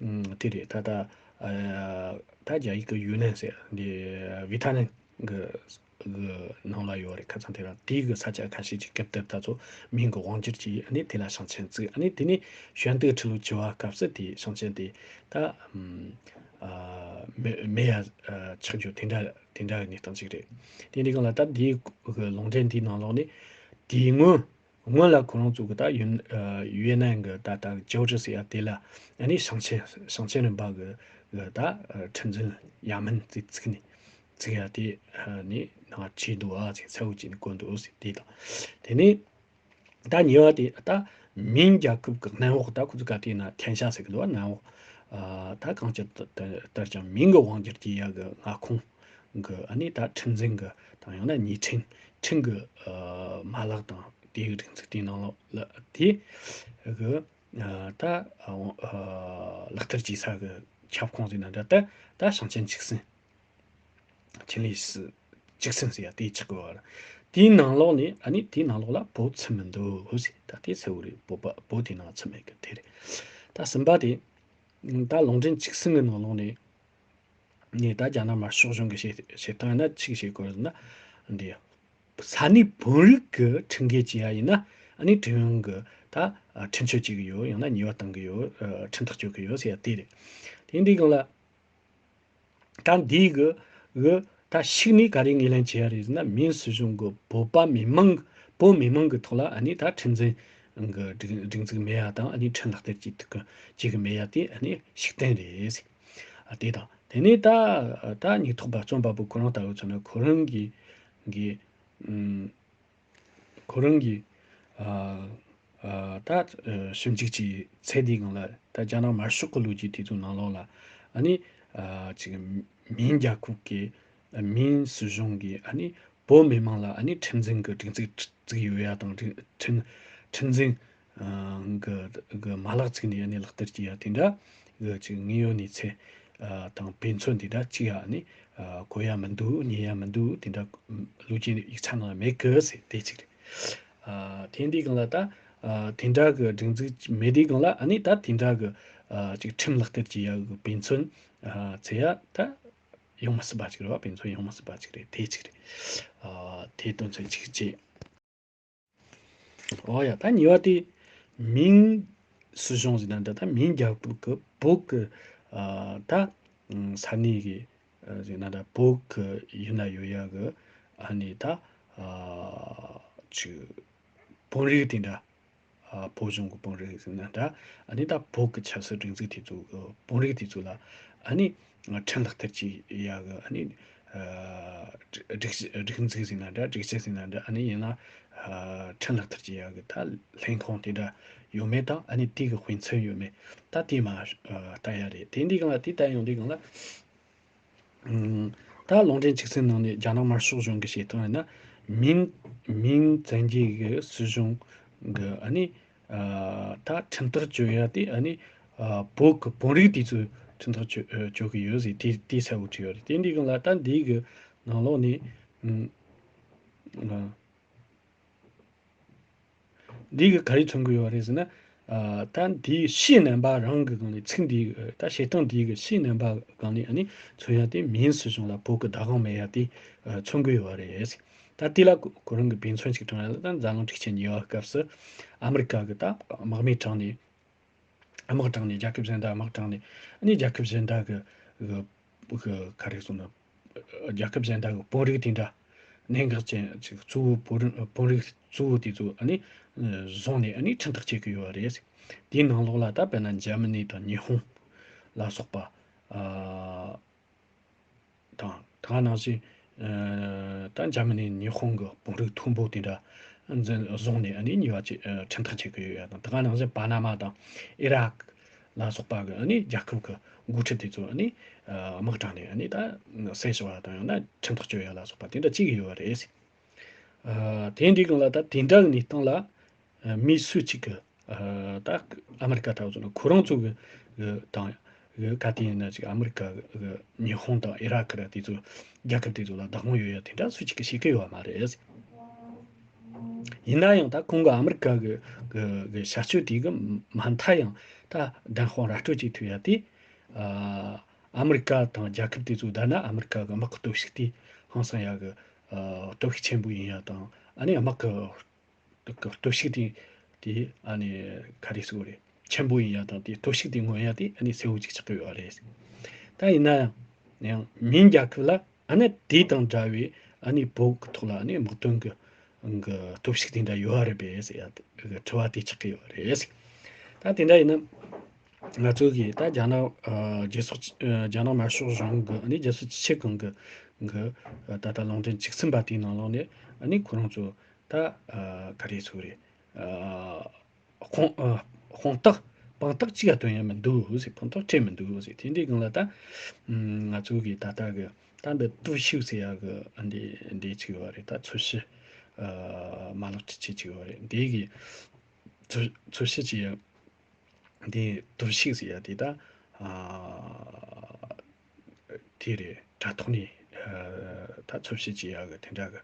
ཨ། དེ་རེད། ད་ལྟ། ཨ། ད་རྒྱ་ཡིག་གི་ཡུན་ནན་ཟེར་ཡ་འདི་ཝི་ཐ་ནན་གི་གི་ནང་ལ་ཡོད་རེད། ཁ་སང་དེ་རིང་དེའི་གི་ས་ཆ་ཁ་ཤས་ཅིག་སྐབས་དེར་ད་ཚོ་མིང་གི་དབང་སྒྱུར་གྱིས་ཨ་ནི་དེ་ལ་ཞིང་ཆེན་བཙུགས། ཨ་ནི་དེ་ནས་ཞོན་ཏུའུ་ཁྲི་ལོ་བཅུ་བ་སྐབས་སུ་དེའི་ཞིང་ཆེན་དེ་ད་ཨམ་ཨ་མེ་མེ་ཡ་ཨ་ཆགས་རྒྱུ་དེ་འདྲ་དེ་འདྲ་གི་གནས་སྟངས་ཅིག་རེད། དེ་འདྲའི་སྒང་ལ་ད་དེའི་གི་ལུང་འདྲེན་དེའི་ནང་ལོགས་ནས་དེའི་སྔོན་སྔོན་ལ་ཁོ་རང་ཚོ་གི་ད་ཡུན་ཨ་ཡུན་ནན་གི་ད་ད་ཅའོ་ཀྲི་ཟེར་ཡ་དེ་ལ་ཨ་ནི་ཞིང་ཆེན་ཞིང་ཆེན་རིམ་པ་གི་གི་ད་ཨ་ཁྲིམས་འཛིན་ཡ་མིན་དེ་བཙུགས་ནས། བཙུགས་ཡ་དེ་ནི་ནང་ཆེས་འདུག་ཨ་ཟེར། གསལ་བོ་བྱས་ནས་བཀོད་འདུག་ཟེར། དེ་དང་། དེ་ནས་ད་གཉིས་པ་དེ་ད་མིང་རྒྱལ་ཁབ་ཀྱི་གནམ་འོག། ད་ཁོ་ཚོ་ག་དེ་ན་ཐན་ཤ་ཟེར་གི་འདུག་པ། གནམ་འོག་ཨ་ད་གང་ཅི་ལྟར་ཀྱང་མིང་གི་དབང་སྒྱུར་གྱི་ཡ་གི་མངའ་ཁོངས་གི་ཨ་ནི་ད་ཁྲིམས་འཛིན་གི་དང་ཡང་ན་ཉེས་ཁྲིམས་ཁྲིམས་གི་ཨ་མ་ལག་དང་དེའི་སྒྲིག་འཛུགས་དེའི་ནང་ལོགས་ལ་དེ་གི་ཨ་ད་ཨ་ལག་བསྟར་བྱེད་ས་གི་ཁྱབ་ཁོངས་ཟེར་ན་འདྲ། ད་ད་ཞིང་ཆེན་གཅིག་སྲིད། ཆིན་ལི་སི་གཅིག་སྲིད་ཟེར་ཡ་དེ་ཆགས་དགོས་པ་རེད། དེའི་ནང་ལོགས་ནས་ཨ་ནི་དེའི་ནང་ལོགས་ལ་བོད་ཚུད་མི་འདུག་ཟེར། ད་དེ་གསལ་བོ་རེད། བོད་པ་བོད་དེའི་ནང་ཚུད་མེད་གི་དེ་རེད། ད་གསུམ་པ་དེ་ད་ལུང་འདྲེན་གཅིག་སྲིད་གི་ནང་ལོགས་ནས་ནས་ད་རྒྱ་ནག་དམར་ཤོག་གཞུང་གི་བྱེད་བྱེད་སྟངས་ཡིན་ན་ཆི་བྱེད་དགོས་ཟེར་ན། འདི་ས་གནས་བོད་རིགས་ཀྱི་ཁྲིམས་འགལ་བྱེད་ཡ་ཡིན་ན་ཨ་ནི་ཁྲིམས་དབང་གི་ད་ཁྲིམས་གཅོད་བྱེད་གི་ཡོད། ཡང་ན་ཉེས་པ་གཏང་གི་ཡོད། ཁྲིམས་ཐག་གཅོད་གི་ཡོད་ཟེར་ཡ་དེ་རེད། དེ་འདི་སྒང་ལ། ད་འདི་གི་གི་ད་ཞིག་ནས་ག་རེ་ངོས་ལེན་བྱེད་ཡ་རེད་ཟེར་ན། མིན་སྲིད་གཞུང་གི་བོད་པ་མི་མང་བོད་མི་མང་གི་ཐོག་ལ་ཨ་ནི་ད་ཁྲིམས་འཛིན་གི་སྒྲིག་སྒྲིག་འཛུགས་མེད་ཡ་དང་ཨ་ནི་ཁྲིམས་ལག་བསྟར་བྱེད་ཐུབ་གི་བྱེད་གི་མེད་ཡ་དེ་ཨ་ནི་ཤུགས་བསྟན་རེད་ཟེར། ཨ་དེ་དང་དེ་ནས་ད་ད་སྙིགས་ཐོག་པ་རྩོམ་པ་པོ་ཁོ་རང་ལྟ་བུ་ཚོ་ནི་ཁོ་རང་གི་གི་ཨུམ། ཁོ་རང་གིས་ཨ་ཨ་ད་ཨ་ཞིབ་འཇུག་བྱས་ཚེ་འདིའི་སྒང་ལ་ད་རྒྱ་ནག་དམར་ཤོག་གི་ལོ་རྒྱུས་དེ་ཚོའི་ནང་ལོགས་ལ་ཨ་ནི་ཨ་ཅིག་མིན་རྒྱལ་ཁབ་ཀྱི་མིན་སྲིད་གཞུང་གིས་ཨ་ནི་བོད་མི་མང་ལ་ཨ་ནི་ཁྲིམས་འཛིན་གྱི་སྒྲིག་འཛུགས་བཙུགས་ཡོད་ཡ་དང་། ཁྲིམས་ཁྲིམས་ཁྲིམས་འཛིན་ཨ་གི་གི་མ་ལག་བཙུགས་ནས་ཨ་ནི་ལག་བསྟར་བྱེད་ཡ་དེ་འདྲ་གི་ཅིག་དངོས་ཡོད་གནས་ཚུལ་ཨ་དང་དཔེ་མཚོན་དེ་འདྲ་གཅིག་ཡ་ནི་ཨ་གོ་ཡ་མི་འདུག་ཉན་ཡ་མི་འདུག་དེ་འདྲ་ལོ་རྒྱུས་ཡིག་ཚགས་ནང་ལ་མེད་གི་ཟེར། དེ་གཅིག་རེད། ཨ་དེ་འདི་སྒང་ལ་ད་ཨ་དེ་འདྲ་གི་སྒྲིག་འཛུགས་མེད་དུས་སྒང་ལ་ཨ་ནི་ད་དེ་འདྲ་གི་ཨ་ཅིག་ཁྲིམས་ལག་བསྟར་གྱི་ཡ་གི་དཔེ་མཚོན་ཨ་ཚེ་ཡ་ད་ཡོང་མི་སྲིད་པ་ཅིག་རེད་བ། དཔེ་མཚོན་ཡོང་མི་སྲིད་པ་ཅིག་རེད། དེ་གཅིག་རེད། ཨ་དེ་དོན་ཚན་གཅིག་བྱས། ཨོ་ཡ། ད་གཉིས་པ་དེ་མིན་སྲིད་གཞུང་ཟེར་ན་འདྲ། ད་མིན་རྒྱལ་ཁབ་ཀྱི་བོད་ཀྱི་ཨ་ད་ས་གནས་ཀྱི་ཨ་ཟེར་ན་འདྲ། བོད་ཀྱི་ཡུལ་ན་ཡོད་ཡ་གི་ཨ་ནི་ད་ཨ་ཅིག་དཔོན་རིགས་དེ་འདྲ། ཨ་བོད་གཞུང་གི་དཔོན་རིགས་ཟེར་ན་འདྲ། ཨ་ནི་ད་བོད་ཀྱི་ཆབ་སྲིད་སྒྲིག་འཛུགས་དེ་ཚོ་གི་དཔོན་རིགས་དེ་ཚོ་ལ་ཨ་ནི་ཁྲིམས་ལག་བསྟར་བྱེད་ཡ་གི་ཨ་ནི་ཨ་སྒྲིག་སྒྲིག་འཛུགས་ཟེར་ན་འདྲ། སྒྲིག་གཞི་ཟེར་ན་འདྲ། ཨ་ནི་ཡིན་ན་ཨ་ཁྲིམས་ལག་བསྟར་བྱེད་ཡ་གི་ད་ལྷན་ཁང་དེ་འདྲ་ཡོད་མེད་དང་། ཨ་ནི་དེ་གི་དཔེ་མཚོན་ཡོད་མེད་ད་དེ་མ་ཨ་ལྟ་ཡ་རེད། དེ་འདི་སྒང་ལ་དེ་ལྟ་ཡོང་དུས་སྒང་ལ། ཨུམ། ད་ལུང་འདྲེན་གཅིག་སྲིད་ནང་ནས་རྒྱ་ནག་དམར་ཤོག་གཞུང་གི་བྱེད་སྟངས་ཡིན་ན། མིན་མིན་བཙན་རྒྱལ་གྱི་སྲིད་གཞུང་གི་ཨ་ནི་ཨ་ད་ཁྲིམས་ཐག་གཅོད་ཡ་དེ་ཨ་ནི་ཨ་བོད་ཀྱི་དཔོན་རིགས་དེ་ཚོས་ཁྲིམས་ཐག་གཅོད་ཨ་གཅོད་གི་ཡོད་ཟེར། དེ་དེ་གསལ་བོ་བྲིས་ཡོད་རེད། དེ་འདི་སྒང་ལ་ད་འདི་གི་ནང་ལོགས་ནས་ཨུམ་ཨ། འདི་གི་ག་རེ་མཚོན་གི་ཡོད་རེད་ཟེར་ན། ཨ་ད་འདིའི་ཕྱིའི་རྣམ་པ་རང་གི་སྒང་ནས། ཚིག་འདིའི་ད་བྱེད་སྟངས་འདིའི་གི་ཕྱིའི་རྣམ་པ་སྒང་ནས་ཨ་ནི་མཚོན་ཡ་དེ་མིན་སྲིད་གཞུང་ལ་བོད་ཀྱི་བདག་དབང་མེད་ཡ་དེ་ཨ་མཚོན་གི་ཡོད་རེད། ད་དེ་ལ་ཁོ་ཁོ་རང་གི་དཔེ་མཚོན་ཅིག་དྲངས་ཡ་ལ། ད་འཛམ་གླིང་འཁྲུག་ཆེན་གཉིས་པ་སྐབས་སུ་ཨ་མི་རི་ཀ་གི་ད་དམག་མི་དྲངས་ནས། དམག་དྲངས་ནས། རྒྱལ་ཁབ་གཞན་དག་དམག་དྲངས་ནས། ཨ་ནི་རྒྱལ་ཁབ་གཞན་དག་གི་གི་གི་ག་རེ་ཟེར་ན། རྒྱལ་ཁབ་གཞན་དག་གི་དཔོན་རིགས་དེ་འདྲ། གནད་འགག་ཅན་ཅིག་གཙོ་བོ་དཔོན་རིགས་དཔོན་རིགས་གཙོ་བོ་དེ་ཚོ་ཨ་ནི་བཟུང་ནས་ཨ་ནི་ཁྲིམས་ཐག་བཅད་གི་ཡོད་རེད། དེའི་ནང་ལོགས་ལ་ད་དཔེར་ན་འཇར་མ་ནི་དང་ཉི་ཧོང་ལ་སོགས་པ། ཨ་དང་། ད་ག་ནང་བཞིན་ཨ་ད་འཇར་མ་ནི་ཉི་ཧོང་གི་དཔོན་རིགས་མཐོན་པོ་དེ་འདྲ་འཛིན་བཟུང་ནས་ཨ་ནི་གཉིས་པ་ཅིག་ཨ་ཁྲིམས་ཐག་བཅད་གི་ཡོད་ཡ་དང་། ད་ག་ནང་བཞིན་པ་ན་མ་དང་ཨི་རག་ལ་སོགས་པ་གི་ཨ་ནི་རྒྱལ་ཁབ་གི་འགོ་ཁྲིད་དེ་ཚོ་ཨ་ནི་ཨ་དམག་དྲངས་ནས་ཨ་ནི་ད་བསད་བཞག་པ་དང་། ཡང་ན་ཁྲིམས་ཐག་གཅོད་ཡ་ལ་སོགས་པ་དེ་འདྲ་བྱེད་གི་ཡོད་རེད། ཨ་དེ་འདྲའི་སྒང་ལ་ད་དེ་འདྲ་གི་གནས་སྟངས་ལ་ཨ་མི་སུ་གཅིག་གི་ཨ་ད་ཨ་མི་རི་ཀ་ལྟ་བུ་ཚོ་ནི་ཁོ་རང་ཚོ་གི་གི་དང་ གི་ག་དེ་ཡིན་ན་ཅིག་ཨ་མི་རི་ཀ་གི་ཉི་ཧོང་དང་ཨི་རག་ར་དེ་ཚོ་རྒྱལ་ཁབ་དེ་ཚོ་ལ་བདག་དབང་ཡོད་ཡ་དེ་འདྲ་སུ་གཅིག་གིས་བཤད་གི་ཡོད་མ་རེད། ཡིན་ན་ཡང་ད་ཁོང་གི་ཨ་མི་རི་ཀ་གི་གི་གི་བྱ་སྤྱོད་དེ་གི་མ་མཐའ་ཡང་ད་བདེན་དཔང་ར་སྤྲོད་བྱེད་ཐུབ་ཡ་དེ། ཨ་ཨ་མི་རི་ཀ་དང་རྒྱལ་ཁབ་དེ་ཚོ་བསྡད་ན་ཨ་མི་རི་ཀ་གི་དམག་གི་སྟོབས་ཤུགས་དེ་ཧང་སང་ཡ་གི་ཨ་སྟོབས་ཤུགས་ཆེན་པོ་ཡིན་ཡ་དང་ཨ་ནི་དམག་གི་སྟོབས་ཤུགས་དེ་དེ་ཨ་ནི་ག་རེ་ཟེར་དགོས་རེད། ཆེན་པོ་ཡིན་ཡ་དང་དེ་སྟོབས་ཤུགས་དེ་མངོན་ཡ་དེ་ཨ་ནི་གསལ་བོ་ཅིག་ཆགས་ཀྱི་ཡོད་རེད། ད་ཡིན་ན་ཡང་ཡང་མིའི་རྒྱལ་ཁབ་ལ་ཨ་ནི་དེ་དང་འདྲ་བའི་ཨ་ནི་བོད་ཀྱི་ཐོག་ལ་ཨ་ནི་དམག་དོན་གྱི་གི་སྟོབས་ཤུགས་དེ་འདྲ་ཡོད་རེད་པས་ཟེར་ཡ་གི་དྲི་བ་དེ་ཆགས་ཀྱི་ཡོད་རེད། ད་དེ་འདྲ་ཡིན་ན་ང་ཚོ་གིས་ད་རྒྱ་ནག་ཨ་རྒྱལ་ཚོགས་ཨ་རྒྱ་ནག་དམར་ཤོག་གཞུང་གི་ཨ་ནི་རྒྱལ་སྲིད་སྤྱི་ཁྱབ་ཁང་གི་གི་ཨ་ད་ལྟ་རླུང་འཕྲིན་བཅུ་གསུམ་པ་དེའི་ནང་ལོགས་ནས་ཨ་ནི་ཁོ་རང་ཚོ་ད་ཨ་ག་རེ་ཟེར་དགོས་རེད། ཨ་དཔང་ཨ་དཔང་རྟགས་དཔང་རྟགས་གཅིག་ཡང་སྟོན་ཡ་མི་འདུག་ཟེར། དཔང་རྟགས་སྤྲད་མི་འདུག་ཟེར། དེ་འདྲའི་སྒང་ལ་ད་ང་ཚོ་གིས་ད་ལྟ་གི་ད་འདི་ཏུའུ་ཤིའུ་ཟེར་ཡ་གི་འདི་འདི་ཅིག་ཡོད་རེད། ད་མཚོ་ཤི་ཨ་མ་ལག་ཁྲི་ཆེ་ཅིག་ཡོད་རེད། འདི་གི་མཚོ་མཚོ་ཤི་ཅིག་ཡ་འདི་ཏུའུ་ཤིའུ་ཟེར་ཡ་དེ་ད་ཨ་དེ་རེད། དྲ་ཐོག་ནས་ཨ་ད་མཚོ་ཤི་ཅིག་ཡ་གི་དེ་འདྲ་གི་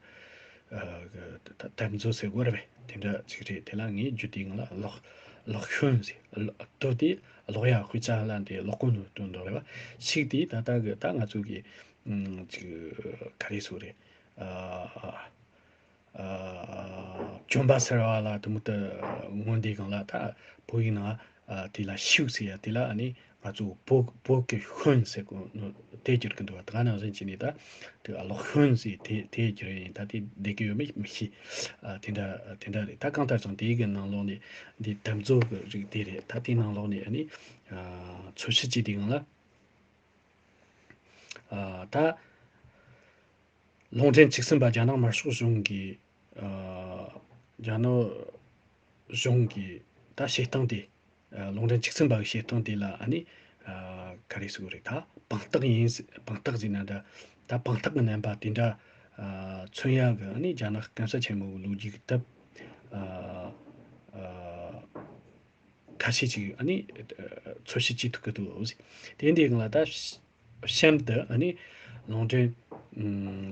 ཨ་གི་ད་དམ་མཛོ་ཟེར་དགོས་རེད་པས། དེ་འདྲ་ཅིག་རེད། དེ་ལ་ངས་རྒྱུ་དེའི་ངང་ལ་ཀློག་ཀློག་ཤོན་ཟེར། ཀློག་ཏུ་དེ་ཀློག་ཡ་དཔེ་ཆ་ལ་འདི་ཀློག་གོ་ནོ་དོན་དག་རེད་པ། ཤིག་དེ་ད་ལྟ་གི་ད་ང་ཚོ་གི་ཨམ་ཅིག་ག་རེ་ཟེར་རེད། ཨ་ཨ་གྱོན་པ་སེར་བ་ལ་དུ་མོ་ད་མངོན་དེ་གང་ལ་ད་བོད་ཡིག་ནང་ཨ་དེ་ལ་ཤུག་ཟེར་ཡ་དེ་ལ་ཨ་ནི་ང་ཚོ་བོད་བོད་ཀྱི་ཤོན་ཟེར་གོ་ནོ་དེ་གྱུར་གི་འདུག་བ། ད་ག་ནང་བཞིན་བྱས་ནས་ད་དེ་ཀློག་ཤོན་ཟེར་དེ་དེ་གྱུར་ཡིན། ད་དེ་བསྡད་ཀྱི་ཡོད་མེད་མི་ཤེས། ཨ་དེ་འདྲ་དེ་འདྲ་རེད། ད་གང་ལྟར་ཀྱང་དེའི་གི་ནང་ལོགས་ནས་འདི་དམ་མཛོ་གི་རིགས་དེ་རེད། ད་དེའི་ནང་ལོགས་ནས་ཨ་ནི་ཨ་མཚོ་ཤི་ཅིག་དེ་གང་ལ་ཨ་ད། རླུང་འཕྲིན་བཅུ་གསུམ་པ་རྒྱ་ནག་དམར་ཤོག་གཞུང་གི་ཨ་རྒྱ་ནག་གཞུང་གི་ད་བྱེད་སྟངས་དེ། ཨ་རླུང་འཕྲིན་བཅུ་གསུམ་པ་གི་བྱེད་སྟངས་དེ་ལ་ཨ་ནི་ཨ་ག་རེ་ཟེར་དགོས་རེད། ད་དཔང་རྟགས་ཡིན་ཟེ་དཔང་རྟགས་ཟེར་ན་འདྲ། ད་དཔང་རྟགས་ཀྱི་རྣམ་པ་དེ་འདྲ་ཨ་མཚོན་ཡ་གི་ཨ་ནི་རྒྱ་ནག་གོང་ས་ཆེན་མོ་གི་ལོ་རྒྱུས་ཀྱི་སྟབས་ཨ་ཨ། ཁ་ཤས་ཅིག་ཨ་ནི་ཚོད་བཤད་བྱེད་ཐུབ་ཀྱི་འདུག་ཟེར། དེ་འདྲའི་སྒང་ལ་ད་གཤམ་དུ་ཨ་ནི་རླུང་འཕྲིན་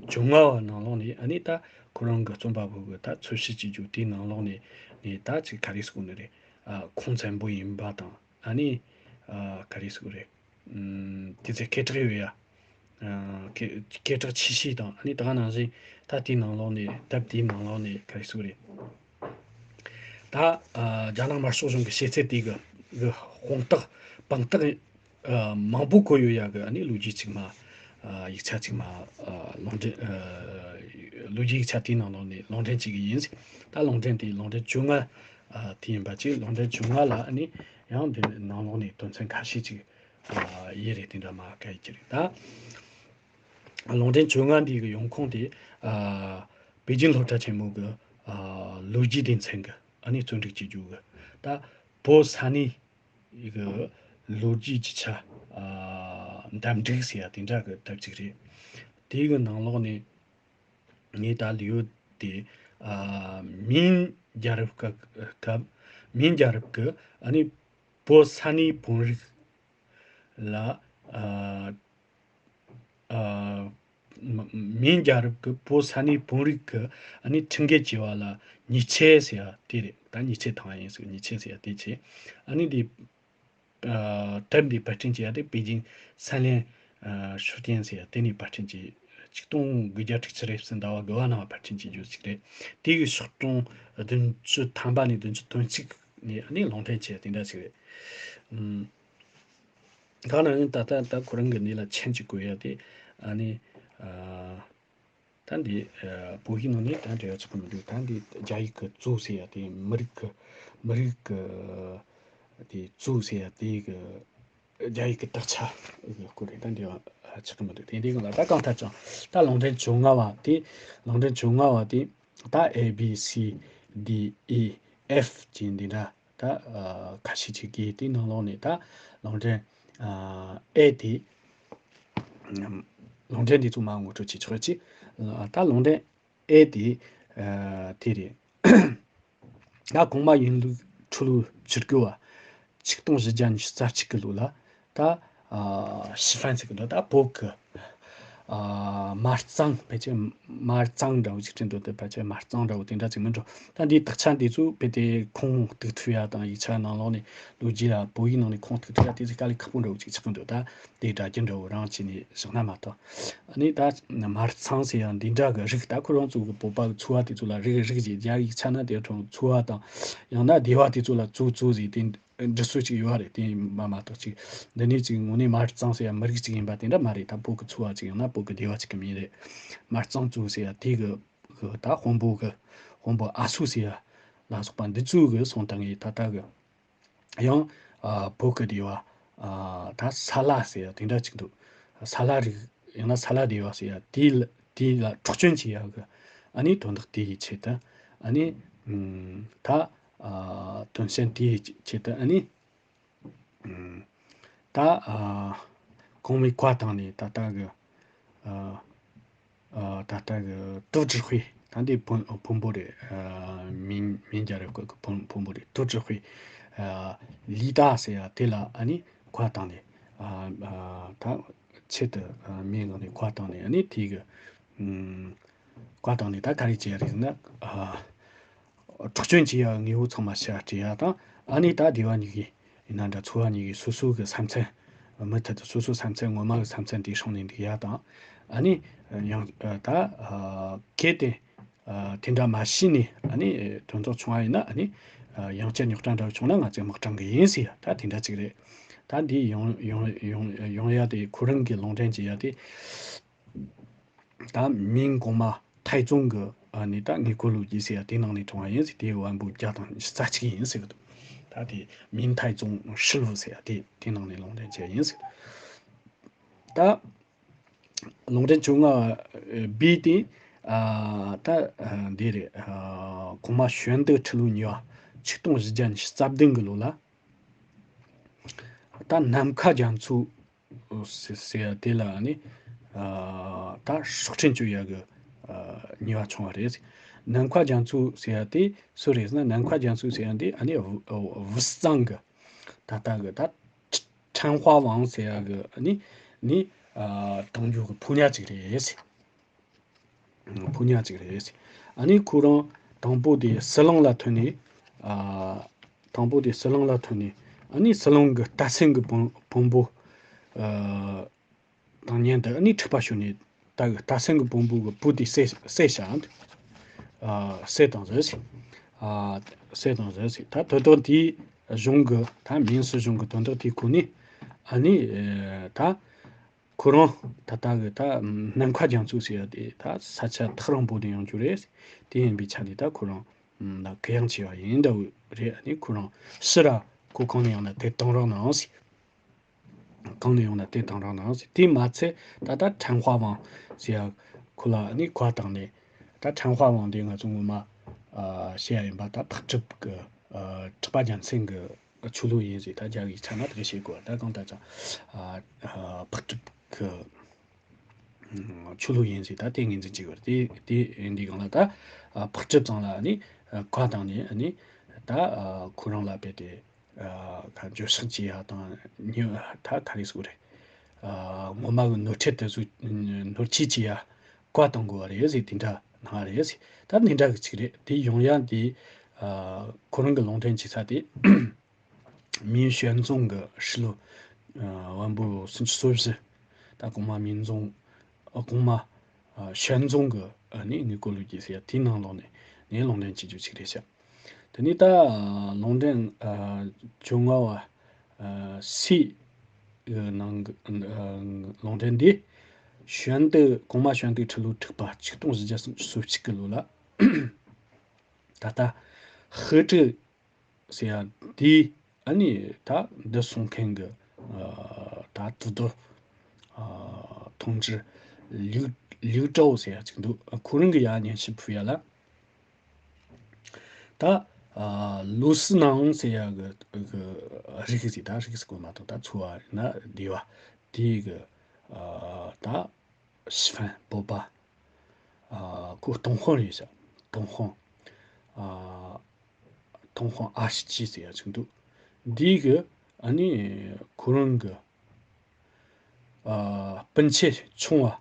བཅོ་ལྔ་བ་ནང་ལོགས་ནས་ཨ་ནི་ད་ཁོ་རང་གི་རྩོམ་པ་པོ་གི་ད་ཚོད་བཤད་བྱེད་རྒྱུ་དེའི་ནང་ལོགས་ནས་ནས་ད་ཅིག་ག་རེ་ཟེར་དགོས་ནི་རེད། ཨ་ཁུངས་བཙན་པོ་ཡིན་པ་དང་ཨ་ནི་ཨ་ག་རེ་ཟེར་དགོས་རེད། ཨམ་དེ་ཚོ་སྐད་གྲགས་ཡོད་ཡ། ཨ་སྐད་སྐད་གྲགས་ཆེ་ཤོས་དང་ཨ་ནི་ད་ག་ནང་བཞིན་ད་དེའི་ནང་ལོགས་ནས་དེབ་དེའི་ནང་ལོགས་ནས་ག་རེ་ཟེར་དགོས་རེད། ད་ཨ་རྒྱ་ནག་དམར་ཤོག་གཞུང་གི་བྱེད་ཚད་དེ་གི་གི་དཔང་རྟགས་དཔང་རྟགས་ཨ་མང་པོ་བཀོད་ཡོད་ཡ་གི་ཨ་ནི་ལོ་རྒྱུས་ཅིག་མ་ཨ་ཡིག་ཆ་ཅིག་མ་ཨ་རླུང་འཕྲིན་ཨ་ལོ་རྒྱུས་ཡིག་ཆ་དེའི་ནང་ལོགས་ནས་རླུང་འཕྲིན་ཅིག་ཡིན། ད་རླུང་འཕྲིན་དེ་རླུང་འཕྲིན་བཅོ་ལྔ་ཨ་དེ་ཡིན་པ་ཅིག་རླུང་འཕྲིན་བཅོ་ལྔ་ལ་ཨ་ནི་ཡང་དེ་ནང་ལོགས་ནས་དོན་ཚན་ཁ་ཤས་ཅིག་ཨ་ཡོད་རེད། དེ་འདྲ་མ་བཀའ་ཡིག་ཅིག་རེད། ད་རླུང་འཕྲིན་བཅོ་ལྔ་འདི་གི་ཡོང་ཁུངས་དེ་ཨ་པེ་ཅིན་སློབ་གྲྭ་ཆེན་མོ་གི་ཨ་ལོ་རྒྱུས་སྡེ་ཚན་གི་ཨ་ནི་རྩོམ་སྒྲིག་བྱེད་རྒྱུ་གི་ད་བོད་ས་གནས་གི་ལོ་རྒྱུས་ཀྱི་ཆ་ཨ་འདེམས་སྒྲིག་ཟེར་ཡ་དེ་འདྲ་གི་དེབ་ཅིག་རེད། དེ་གི་ནང་ལོགས་ནས་ངས་ད་ལོ་དེ་ཨ་མིང་རྒྱལ་རབས་སྐབས་སྐབས་མིང་རྒྱལ་རབས་ཀྱི་ཨ་ནི་བོད་ས་གནས་བོན་རིགས་ལ་ཨ་ཨ་མ་མིང་རྒྱལ་རབས་ཀྱི་བོད་ས་གནས་བོན་རིགས་ཀྱི་ཨ་ནི་ཁྲིམས་འགལ་བྱས་པ་ལ་ཉེས་ཆད་ཟེར་ཡ་དེ་རེད། ད་ཉེས་ཆད་དང་ཡིན་ཟེར། ཉེས་ཆད་ཟེར་ཡ་དེ་བྱས། ཨ་ནི་དེ་ཨ་དེབ་འདི་པར་སྐྲུན་བྱས་ཡ་དེ་པེ་ཅིང་སན་ལན་ཨ་ཤུ་ཏན་ཟེར་ཡ་དེ་ནས་པར་སྐྲུན་བྱས། ཆིག་སྟོང་དགུ་བརྒྱ་དྲུག་ཅུ་རེ་གསུམ་ཟླ་བ་དགུ་བ་ནང་པར་སྐྲུན་བྱས་རྒྱུ་ཞིག་རེད། དེ་གི་ཤོག་གྲངས་བདུན་ཅུ་ཐམ་པ་ནས་བདུན་ཅུ་དོན་གཅིག་ནས་ཨ་ནི་ལུང་འདྲེན་བྱས་དེ་འདྲ་ཞིག་རེད། ཨུམ། གང་ན་ཡང་ད་ལྟ་ད་ཁོ་རང་གི་འདི་ལ་མཆན་གཅིག་བཀོད་ཡ་དེ་ཨ་ནི་ཨ་ད་འདི་ཨ་བོད་ཡིག་ནང་ནས་ད་འབྲེལ་བ་ཆགས་ཀྱི་མི་འདུག་ད་འདི་རྒྱ་ཡིག་གི་གཙོ་ཟེར་ཡ་དེ་མི་རིགས་ཀྱི་མི་རིགས་ཀྱི་དེ་གཙོ་ཟེར་ཡ་དེ་གི་རྒྱ་ཡིག་གི་དག་ཆ་གི་སྐོར་རེད། ད་འདི་ཆགས་ཀྱི་མི་འདུག་དེ་འདི་གི་ལ་ད་གང་ལྟར་ཀྱང་ད་ལུང་འདྲེན་བཅོ་ལྔ་བ་དེ་ལུང་འདྲེན་བཅོ་ལྔ་བ་དེ་ད་A B C D E F ཅན་འདི་འདྲ། ད་ཨ་ཁ་ཤས་ཅིག་གིས་དེའི་ནང་ལོགས་ནས་ད་ལུང་འདྲེན་ཨ་ཨེ་དེ་ལུང་འདྲེན་འདི་ཚོ་མ་ངོ་སྤྲོད་བྱེད་ཆོག་ཅིག་ད་ལུང་འདྲེན་ཨེ་དེ་ཨ་དེ་རེད། ད་གོང་མ་ཡིན་ལུགས་ཁྲོ་ལུགས་ཆུ་རྒྱུ་བ་ཆིག་སྟོང་བཞི་བརྒྱ་ཉི་ཤུ་རྩ་གཅིག་གི་ལོ་ལ་ད་ ཨ་ཞི་ཧྥན་ཟེར་གི་འདུག་ད་བོད་གི་ཨ་མ་རྩང་ཕལ་ཆེར་མ་རྩང་འདྲ་བོ་ཅིག་བྲིས་འདུག་དེ་ཕལ་ཆེར་མ་རྩང་འདྲ་བོ་དེ་འདྲ་ཅིག་མིན་འགྲོ། ད་འདིའི་དག་ཆ་འདི་ཚོ་རྦད་དེ་ཁུངས་གཏུག་ཐུབ་ཡ་དང་ཡིག་ཆ་ནང་ལོགས་ནས་ལོ་རྒྱུས་ལ་བོད་ཡིག་ནང་ནས་ཁུངས་གཏུག་ཐུབ་ཡ་དེ་ཚོ་དཀའ་ལས་ཁག་པོ་འདྲ་བོ་ཅིག་ཆགས་གི་འདུག་ད་དེ་སྒྲ་རྒྱུན་འདྲ་བོ་རང་བྱས་ནས་བཞག་ན་མ་གཏོགས། ཨ་ནི་ད་མ་རྩང་ཟེར་ཡ་འདི་འདྲ་གི་རིགས། ད་ཁོ་རང་ཚོ་གི་བོད་པ་གི་ཚོ་བ་དེ་ཚོ་ལ་རིགས་རིགས་ཅིག་རྒྱ་ཡིག་ཆ་ན་དེ་ཚོ་ཚོ་བ་དང་ཡང་ན་སྡེ་བ་དེ་ཚོ་ལ་ཚོ་ཚོ་ཟེར་དེ་འབྲི་སྲོལ་ཅིག་ཡོད་རེད། དེ་མ་མ་གཏོགས་ཅིག་འདི་ནས་ཅིག་དངོས་གནས་མ་རྩང་ཟེར་ཡ་མི་རིགས་ཅིག་ཡིན་པ་དེ་འདྲ་མ་རེད། ད་བོད་གི་ཚོ་བ་ཅིག་ཡང་ན་བོད་གི་སྡེ་བ་ཅིག་གི་མིང་རེད། མ་རྩང་ཚོ་ཟེར་ཡ་དེ་གི་གི་ད་དཔོན་པོ་གི་དཔོན་པོ་ཨ་སུ་ཟེར་ཡ་ལ་སོགས་པ་འདི་ཚོ་གི་སོང་ད་ངས་ད་ལྟ་གི་ཡང་ཨ་བོད་ཀྱི་སྡེ་བ་ཨ་ད་ས་ལ་ཟེར་ཡ་དེ་འདྲ་ཅིག་འདུག་ས་ལ་རིགས་ཡང་ན་ས་ལ་སྡེ་བ་ཟེར་ཡ་དེ་ལ་དེ་ལ་འཕྲོག་བཅོམ་བྱེད་ཡ་གི་ཨ་ནི་དོན་དག་དེ་ཡི་ཆེད་དུ་ཨ་ནི་ཨམ་ད་ཨ་དོན་ཚན་དེ་ཡི་ཆེད་དུ་ཨ་ནི་ཨམ་ད་ཨ་གོང་མའི་བཀའ་བཏང་ནས་ད་ལྟ་གི་ཨ་ཨ་ད་ལྟ་གི་ཏུའུ་ཀྲི་ཧུའེ། ད་འདི་བོན་བོན་པོ་རེད། ཨ་མིང་མིང་རྒྱལ་རབས་སྐབས་ཀྱི་བོན་བོན་པོ་རེད། ཏུའུ་ཀྲི་ཧུའེ་ཨ་ལི་ཏ་ཟེར་ཡ་དེ་ལ་ཨ་ནི་བཀའ་བཏང་ནས་ཨ་ཨ་ད་ཆེད་དུ་ཨ་མིང་ལ་ནས་བཀའ་བཏང་ནས་ཨ་ནི་དེ་གི་ཨམ་བཀའ་བཏང་ནས་ད་ག་རེ་བྱས་རེད་ཟེར་ན། ཨ་འཕྲོག་བཅོམ་བྱེད་ཡ་དངོས་པོ་ཚང་མ་ཕྱིར་སྤྲད་ཡ་དང་། ཨ་ནི་ད་སྡེ་བ་གཉིས་ཀྱི་ཡིན་ན་འདྲ་ཚོ་བ་གཉིས་ཀྱི་སོ་སོ་གི་ས་མཚམས་མུ་མཐུད་དུ་སོ་སོ་ས་མཚམས་ངོ་མ་གི་ས་མཚམས་དེ་སྲུང་ནས་འདུག་ཡ་དང་། ཨ་ནི་ཡང་ད་ཨ་གལ་ཏེ་ཨ་དེ་འདྲ་མ་བྱས་ནས་ཨ་ནི་དོན་དག་བྱུང་བ་ཡིན་ན་ཨ་ནི་ཨ་ཡང་བསྐྱར་རྙོག་དྲ་འདྲ་བྱུང་ན་ང་ཚོས་དམག་དྲང་གི་ཡིན་ཟེར་ཡ་ད་དེ་འདྲ་ཅིག་རེད། ད་འདི་ཡོང་ཡོང་ཡོང་ཡོང་ཡ་དེ་ཁོ་རང་གི་ལུང་འདྲེན་བྱེད་ཡ་དེ། ད་མིང་གོང་མ་ཐའེ་ཙུང་གི་ཨ་ནི་ད་དངུལ་སྒོར་ལོ་རྒྱུས་ཟེར་ཡ་དེ་ནང་ནས་བྱུང་བ་ཡིན་ཟེར། དེ་བོན་པོ་བརྒྱ་དང་ཉི་ཤུ་རྩ་གཅིག་ཡིན་ཟེར་གི་འདུག་ད་དེ་མིང་ཐའེ་ཙུང་ཧྲི་ལུ་ཟེར་ཡ་དེ་དེ་ནང་ནས་ལུང་འདྲེན་བྱས་ཡིན་ཟེར། ད་ལུང་འདྲེན་བཅོ་ལྔ་པའི་དེ་ཨ་ད་ཨ་འདི་རེད། ཨ་གོང་མ་ཞོན་ཏུ་ཁྲི་ལོ་གཉིས་པ་ཆིག་སྟོང་བཞི་བརྒྱ་ཉི་ཤུ་རྩ་བདུན་གི་ལོ་ལ་ད་ནམ་མཁའ་རྒྱ་མཚོ་ཟེར་ཟེར་ཡ་དེ་ལ་ནི་ཨ་ད་སྲོག་ཁྲིམས་གཅོད་ཡ་གི་ཨ་ཉེས་པ་བྱུང་བ་རེད། ནམ་མཁའ་རྒྱ་མཚོ་ཟེར་ཡ་དེ་སུ་རེད་ཟེར་ན། ནམ་མཁའ་རྒྱ་མཚོ་ཟེར་ཡ་དེ་ཨ་ནི་ཝུ་ཝུ་སི་ཙང་གི་ད་ལྟ་གི་ད་ཁྲན་ཧྭ་ཝང་ཟེར་ཡ་གི་ཨ་ནི་ནི་ཨ་དང་ཡོད་གི་ཕོ་ཉ་ཅིག་རེད། ཕོ་ཉ་ཅིག་རེད། ཨ་ནི་ཁོ་རང་དང་པོ་དེ་ཟི་ལིང་ལ་ཐོན་ནས། ཨ་དང་པོ་དེ་ཟི་ལིང་ལ་ཐོན་ནས། ཨ་ནི་ཟི་ལིང་གི་རྟ་སེང་གི་བོན་བོན་པོ་ཨ་དང་མཉམ་དུ་ཨ་ནི་འཁྲུག་པ་ཤོར་ནས། ད་གི་རྟ་སེང་གི་བོན་པོ་གི་བུ་དེ་བསད་བསད་བཞག་ཨ་བསད་བཏང་ཟེར། ཨ་བསད་བཏང་ཟེར། ད་དོན་དག་དེའི་གཞུང་གི་ད་མིང་སྲིད་གཞུང་གི་དོན་དག་དེའི་སྐོར་ནས་ཨ་ནི་ད། ཁོ་རང་ད་ལྟ་གི་ད་ནམ་མཁའ་རྒྱ་མཚོ་ཟེར་ཡ་དེ་ད་ས་ཆ་ཐག་རིང་པོ་ནས་ཡོང་རྒྱུ་རེད། དེ་ཡིན་པའི་ཆ་ནས་ད་ཁོ་རང་ལ་གུ་ཡངས་ཆེ་བ་ཡིན་འདྲ་བོ་རེད། ཨ་ནི་ཁོ་རང་ཕྱིར་ར་ཁོ་གང་ནས་ཡོང་ན་དེ་བཏང་རོགས་གནང་ཟེར། གང་ནས་ཡོང་ན་དེ་བཏང་རོགས་གནང་ཟེར། དེ་མ་ཚད་ད་ལྟ་ཁྲན་ཧྭ་ཝང་ཟེར་ཡ་ཁོ་ལ་ཨ་ནི་བཀའ་བཏང་ནས། ད་ཁྲན་ཧྭ་ཝང་དེ་ང་ཚོ་ངོ་མ་ཨ་བཤད་ཡ་ཡིན་པ་ད་འཕགས་གྲུབ་ཀྱི་ཨ་གྲགས་པ་རྒྱལ་མཚན་གྱི་ཆོས་ལུགས་ཡིན་ཟེར། ད་རྒྱ་ཡིག་ཆ་ན་དེ་བཤད་དགོས། ད་གང་ལྟར་ཀྱང་ཨ་ཨ་འཕགས་གྲུབ་ཀྱི་ཆོས་ལུགས་ཡིན་ཟེར། ད་དེ་ངོས་འཛིན་བྱེད་དགོས། དེ་དེ་ཡིན་དུས་གང་ལ་ད་ཨ་འཕགས་གྲུབ་ཚང་ལ་ནི་ཨ་བཀའ་བཏང་ནས་ནི་ད་ཨ་ཁོ་རང་ལ་དཔེ་དེ་ཨ་ཁ་འགྱོད་བཤགས་བྱེད་ཡ་དང་ཉི་ད་ག་རེ་ཟེར་དགོས་རེད། ཨ་ངོ་མ་གི་ནོར་འཁྲུལ་དེ་ཚོ་ནོར་འཁྲུལ་བྱེད་ཡ་བཀའ་གཏོང་དགོས་པ་རེད་ཟེར། དེ་འདྲ་གནང་བ་རེད་ཟེར། ད་དེ་འདྲ་གི་ཅིག་རེད། དེ་ཡོང་ཡ་དེ་ཨ་ཁོ་རང་གི་ལུང་འདྲེན་བྱེད་ས་དེ་མིང་ཞོན་ཙུང་གི་ཧྲི་ལུ་ཨ་དབོན་པོ་སུམ་ཅུ་སོ་བཞི། ད་གོང་མ་མིང་ཙུང་ཨ་གོང་མ་ཨ་ཞོན་ཙུང་གི་ཨ་ནི་དངུལ་སྒོར་ལོ་རྒྱུས་ཟེར་ཡ་དེའི་ནང་ལོགས་ནས་ནས་ལུང་འདྲེན་བྱེད་རྒྱུ་ཅིག་རེད་ཤག་དེ་ནས་ད་ལུང་འདྲེན་བཅོ་ལྔ་བ་སི་གི་ནང་གི་ལུང་འདྲེན་འདི་ཞོན་ཏུ་གོང་མ་ཞོན་ཏུ་ཁྲི་ལོ་དྲུག་པ་ཆིག་སྟོང་བཞི་བརྒྱ་སུམ་ཅུ་སོ་གཅིག་གི་ལོ་ལ་ད་ལྟ་ཧི་ཀྲི་ཟེར་ཡ་དེའི་ཨ་ནི་ད་འདི་སྲུང་མཁན་གི་ད་དུ་དུ་ཐོང་ཅི་ལིའུ་ལིའུ་ཀྲའོ་ཟེར་ཡ་ཅིག་འདུག་ཁོ་རང་གི་ཡ་སྙན་ཞུ་ཕུལ་ཡ་ལ། ད་ཨ་ལུ་སི་ནང་ཟེར་ཡ་གི་གི་རིགས་ཟིག་ད་རིགས་ཟིག་གོ་མ་གཏོགས་ད་ཚོ་བ་ན་སྡེ་བ་དེའི་གི་ཨ་ད་ཤི་ཧྥན་བོད་པ་ཨ་ཁོ་ཏུང་ཧོང་རེད་ཤག་ཏུང་ཧོང་ཨ་ཏུང་ཧོང་ཨ་ཤི་ཅི་ཟེར་ཡ་ཅིག་འདུག་འདིའི་གི་ཨ་ནི་ཁོ་རང་གི་ཨ་སྤུན་མཆེད་ཆུང་བ་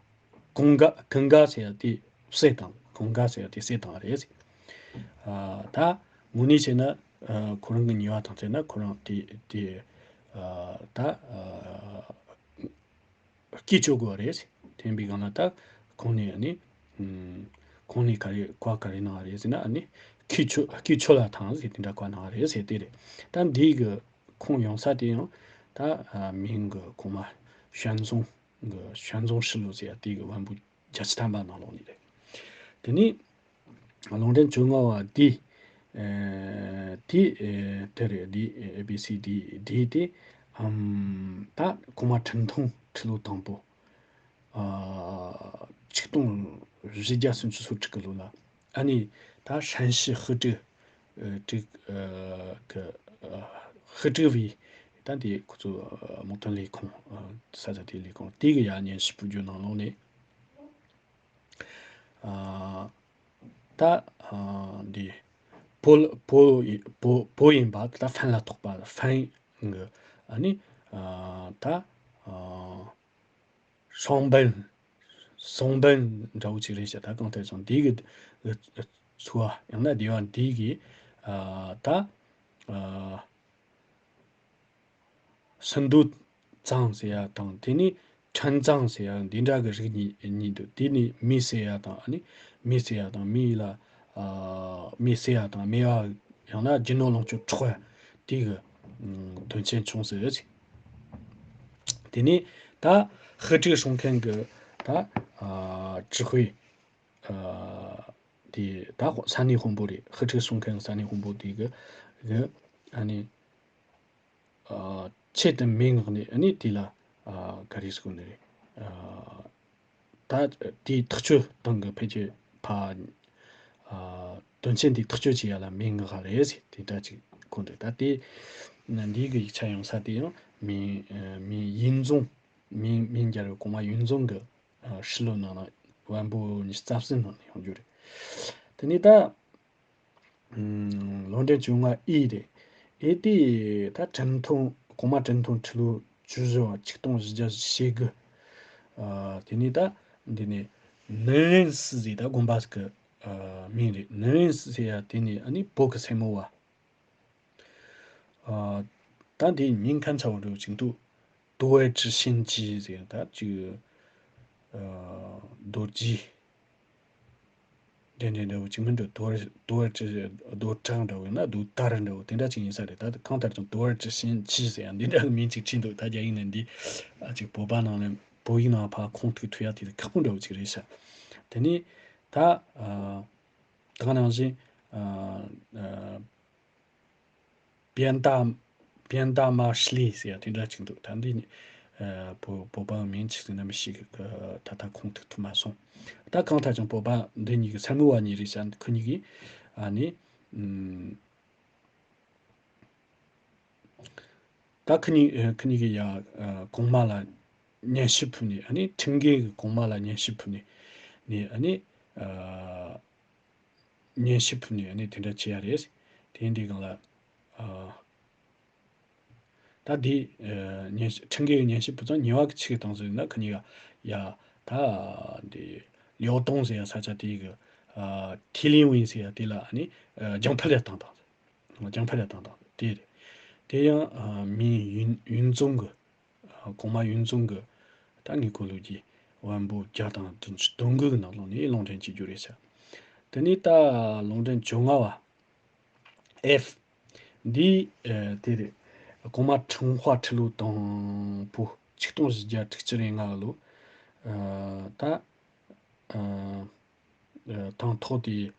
ཀུན་དགའ་ཀུན་དགའ་ཟེར་ཡ་དེ་བསད་བཏང་། ཀུན་དགའ་ཟེར་ཡ་དེ་བསད་བཏང་བ་རེད། ཨ་ད་དངོས་གནས་བྱས་ན་ཨ་ཁོ་རང་གི་ཉེས་པ་དང་བཅས་ན་ཁོ་རང་དེ་དེ་ཨ་ད་ཨ་སྐྱེས་བཅོལ་དགོས་པ་རེད། དེ་ཡིན་པའི་སྒང་ལ་ད་ཁོང་ནས་ཨ་ནི་ཨམ་ཁོང་ནས་ག་རེ་བཀའ་ག་རེ་གནང་བ་རེད་ཟེར་ན། ཨ་ནི་སྐྱེས་བཅོལ་སྐྱེས་བཅོལ་ལ་ཐང་ཟེར་དེ་འདྲ་བཀའ་གནང་བ་རེད་ཟེར་དེ་རེད། ད་འདི་གི་ཁུངས་ཡོང་ས་དེ་ཡང་ད་ཨ་མིང་གི་གོང་མ་ཞལ་འཛོམས་གི་ཞལ་འཛོམས་ཧྲི་ལོ་ཟེར་ཡ་དེ་གི་བོན་པོ་བརྒྱད་ཅུ་ཐམ་པ་ནང་ལོགས་ནས་རེད། དེ་ནས་ལུང་འདྲེན་བཅོ་ལྔ་བ་དེ་ཨེ་དེ་ཨེ་དེ་རེད། དེ་ཨེ་བི་སི་དེ་དེ་དེ་ཨམ་ད་གོང་མ་ཁྲི་སྲོང་ཁྲི་ལོ་དང་པོ་ཨ་ཆིག་སྟོང་བཞི་བརྒྱ་སུམ་ཅུ་སོ་དྲུག་གི་ལོ་ལ་ཨ་ནི་ད་ཧྲན་ཞི་ཧི་ཀྲི་ཀྲི་གི་ཧི་ཀྲི་བའི་ད་དེ་ཁོ་ཚོ་དམག་དོན་ལས་ཁུངས་ས་ཆ་དེའི་ལས་ཁུངས་དེ་གི་ཡ་སྙན་ཞུ་ཕུལ་རྒྱུ་ནང་ལོགས་ནས་ཨ་ད་ཨ་འདི་བོད་བོད་བོད་བོད་ཡིན་པ་ད་ཧྥན་ལ་གཏོགས་པ་ཧྥན་གི་ཨ་ནི་ཨ་ད་ཨ་ཧྲོང་བན་སུང་བན་འདྲ་བོ་ཅིག་རེད་ཤག་ད་གང་ལྟར་ཀྱང་འདི་གི་ཚོ་བ་ཡང་ན་སྡེ་བ་འདི་གི་ཨ་ད་ཨ་སུན་དུ་ཙང་ཟེར་ཡ་དང་། དེ་ནི་ཁྲན་ཙང་ཟེར་ཡ་འདི་འདྲ་གི་རིགས་གཉིས་གཉིས་འདུག་དེ་ནི་མེ་ཟེར་ཡ་དང་། ཨ་ནི་མེ་ཟེར་ཡ་དང་མེ་ལ་ཨ་མེ་ཟེར་ཡ་དང་མེ་བ་ཡང་ན་རྒྱུ་ནོར་ལོངས་སྤྱོད་འཕྲོག་ཡ་དེ་གི་དོན་རྐྱེན་བྱུང་ཟེར། དེ་ནས་ད་ཧི་ཀྲི་སྲུང་མཁན་གི་ད་ཨ་ཀྲི་ཧུའེ་ཨ་དེ་ད་ས་གནས་དཔོན་པོ་རེད། ཧི་ཀྲི་སྲུང་མཁན་ས་གནས་དཔོན་པོ་དེ་གི་གི་ཨ་ནི་ཨ་ཆེད་དུ་མེ་མངགས་ནས་ཨ་ནི་དེ་ལ་ཨ་ག་རེ་ཟེར་དགོས་ནི་རེད། ཨ་ད་དེའི་ཐག་གཅོད་སྟེང་གི་ཕལ་ཆེར་ཕ་ཨ་དོན་ཆེན་དེ་ཐག་གཅོད་བྱེད་ཡ་ལ་མེ་མངགས་པ་རེད་ཟེར་དེ་འདྲ་ཅིག་གོ་འདུག་ད་དེ་འདིའི་གི་ཡིག་ཆ་ཡོང་ས་དེ་ཡང་མིང་མིང་ཡིན་རྫོང་མིང་མིང་རྒྱལ་བའི་གོང་མ་ཡིན་རྫོང་གི་ཨ་ཧྲི་ལོ་ནང་ན་བན་པོ་ཉི་ཤུ་རྩ་གསུམ་ནང་ནས་ཡོང་རྒྱུ་རེད། དེ་ནས་ད་ཨམ་ལུང་འདྲེན་བཅོ་ལྔ་ཨི་རེད། ཨི་དེ་ད་ཁྲི་སྲོང་གོང་མ་ཁྲི་སྲོང་ཁྲི་ལོ་བཅུ་བཞི་བ་ཆིག་སྟོང་བཞི་བརྒྱ་ཞེ་དགུ། ཨ་དེ་ནས་ད་འདི་ནས་ནན་ཨན་སི་ཟེར་ད་དགོན་པ་གི་ཨ་མིང་རེད། ནན་ཨན་སི་ཟེར་ཡ་དེ་ནས་ཨ་ནི་བོད་གི་སེར་མོ་བ། ཨ་ད་འདི་ཉིན་ཁ་ཚ་བོ་འདྲ་བོ་ཅིག་འདུག་ཏུའུ་ཝེ་ཀྲི་ཤིན་ཅི་ཟེར་ད་ཅིག་ཨ་རྡོ་རྗེ་འདྲ་འདྲ་འདྲ་བོ་ཅིག་མིན་འདུག་ཏུའུ་ཝེ་ཏུའུ་ཝེ་ཀྲི་རྡོ་གྲགས་འདྲ་བོ་ཡིན་ན་རྡོ་དར་འདྲ་བོ་དེ་འདྲ་ཅིག་ཡིན་ས་རེད། ད་གང་ལྟར་ཀྱང་ཏུའུ་ཝེ་ཀྲི་ཤིན་ཅི་ཟེར་ཡང་འདི་འདྲ་གི་མིང་ཅིག་བྲིས་འདུག་ད་རྒྱ་ཡིག་ནས་འདི་ཨ་ཅིག་བོད་པ་ནང་ནས་བོད་ཡིག་ནང་ཕར་ཁུངས་གཏུགས་ཐུབ་ཡ་དེ་ཁག་པོ་འདྲ་བོ་ཅིག་རེད་ཤག་དེ་ནས་ད་ཨ་ད་ག་ནང་བཞིན་ཨ་ཨ། པེན་ཏ་པེན་ཏ་མ་ཤི་ལི་ཟེར་ཡ་དེ་འདྲ་ཅིག་འདུག་ད་འདི་ནི་ཨ་བོད་བོད་པ་མིང་ཅིག་ཟེར་ན་མི་ཤེས་གི་ད་ལྟ་ཁུངས་གཏུགས་ཐུབ་མ་སོང་། ད་གང་ལྟར་ཀྱང་བོད་པ་འདི་གཉིས་ཀྱི་སེར་མོ་བ་གཉིས་རེད་ཤག་ཁོ་གཉིས་ཀྱིས་ཨ་ནི་ཨུམ། ད་ཁོ་གཉིས་ཨ་ཁོ་གཉིས་ཀྱིས་ཡ་ཨ་གོང་མ་ལ་སྙན་ཞུ་ཕུལ་ནས། ཨ་ནི་ཁྲིམས་འགལ་གྱི་གོང་མ་ལ་སྙན་ཞུ་ཕུལ་ནས་ནས་ཨ་ནི་ཨ་སྙན་ཞུ་ཕུལ་ནས་ཨ་ནི་དེ་འདྲ་བྱས་ཡ་རེད། དེ་འདྲའི་སྒང་ལ་ཨ་ད་འདི་ཨ་སྙན་ཞུ་ཁྲིམས་འགལ་གྱི་སྙན་ཞུ་ཕུལ་ཙང་ཉེས་པ་གི་ཆེ་གི་བཏང་ཟེར་ན། ཁོ་གཉིས་ཀ་ཡ་ད་འདི་ལིའོ་ཏུང་ཟེར་ཡ་ས་ཆ་དེའི་གི་ཨ་ཐི་ལིང་ཝིན་ཟེར་ཡ་དེ་ལ་ཨ་ནི་ཨ་རྒྱང་འཕེན་ལས་བཏང་བཏང་། རྒྱང་འཕེན་ལས་བཏང་བཏང་དེ་རེད། དེ་ཡང་ཨ་མིང་ཡུན་ཡུན་ཙུང་གི་ཨ་གོང་མ་ཡུན་ཙུང་གི་ད་ངའི་གོ་ལུགས་ཀྱི་བོན་པོ་བརྒྱ་དང་བདུན་ཅུ་དོན་དགུ་གི་ནང་ལོགས་ནས་ལུང་འདྲེན་བྱེད་རྒྱུ་རེད་ཤག་དེ་ནས་ད་ལུང་འདྲེན་བཅོ་ལྔ་བ་ཨེཕ། འདི་ཨ་དེ་རེད། གོང་མ་ཁྲང་ཧྭ་ཁྲི་ལོ་དང་པོ་ཆིག་སྟོང་བཞི་བརྒྱ་དྲུག་ཅུ་རེ་ལྔ་ལོ། ཨ་ད་ཨ་ཨ་དང་ཐོག་དེ་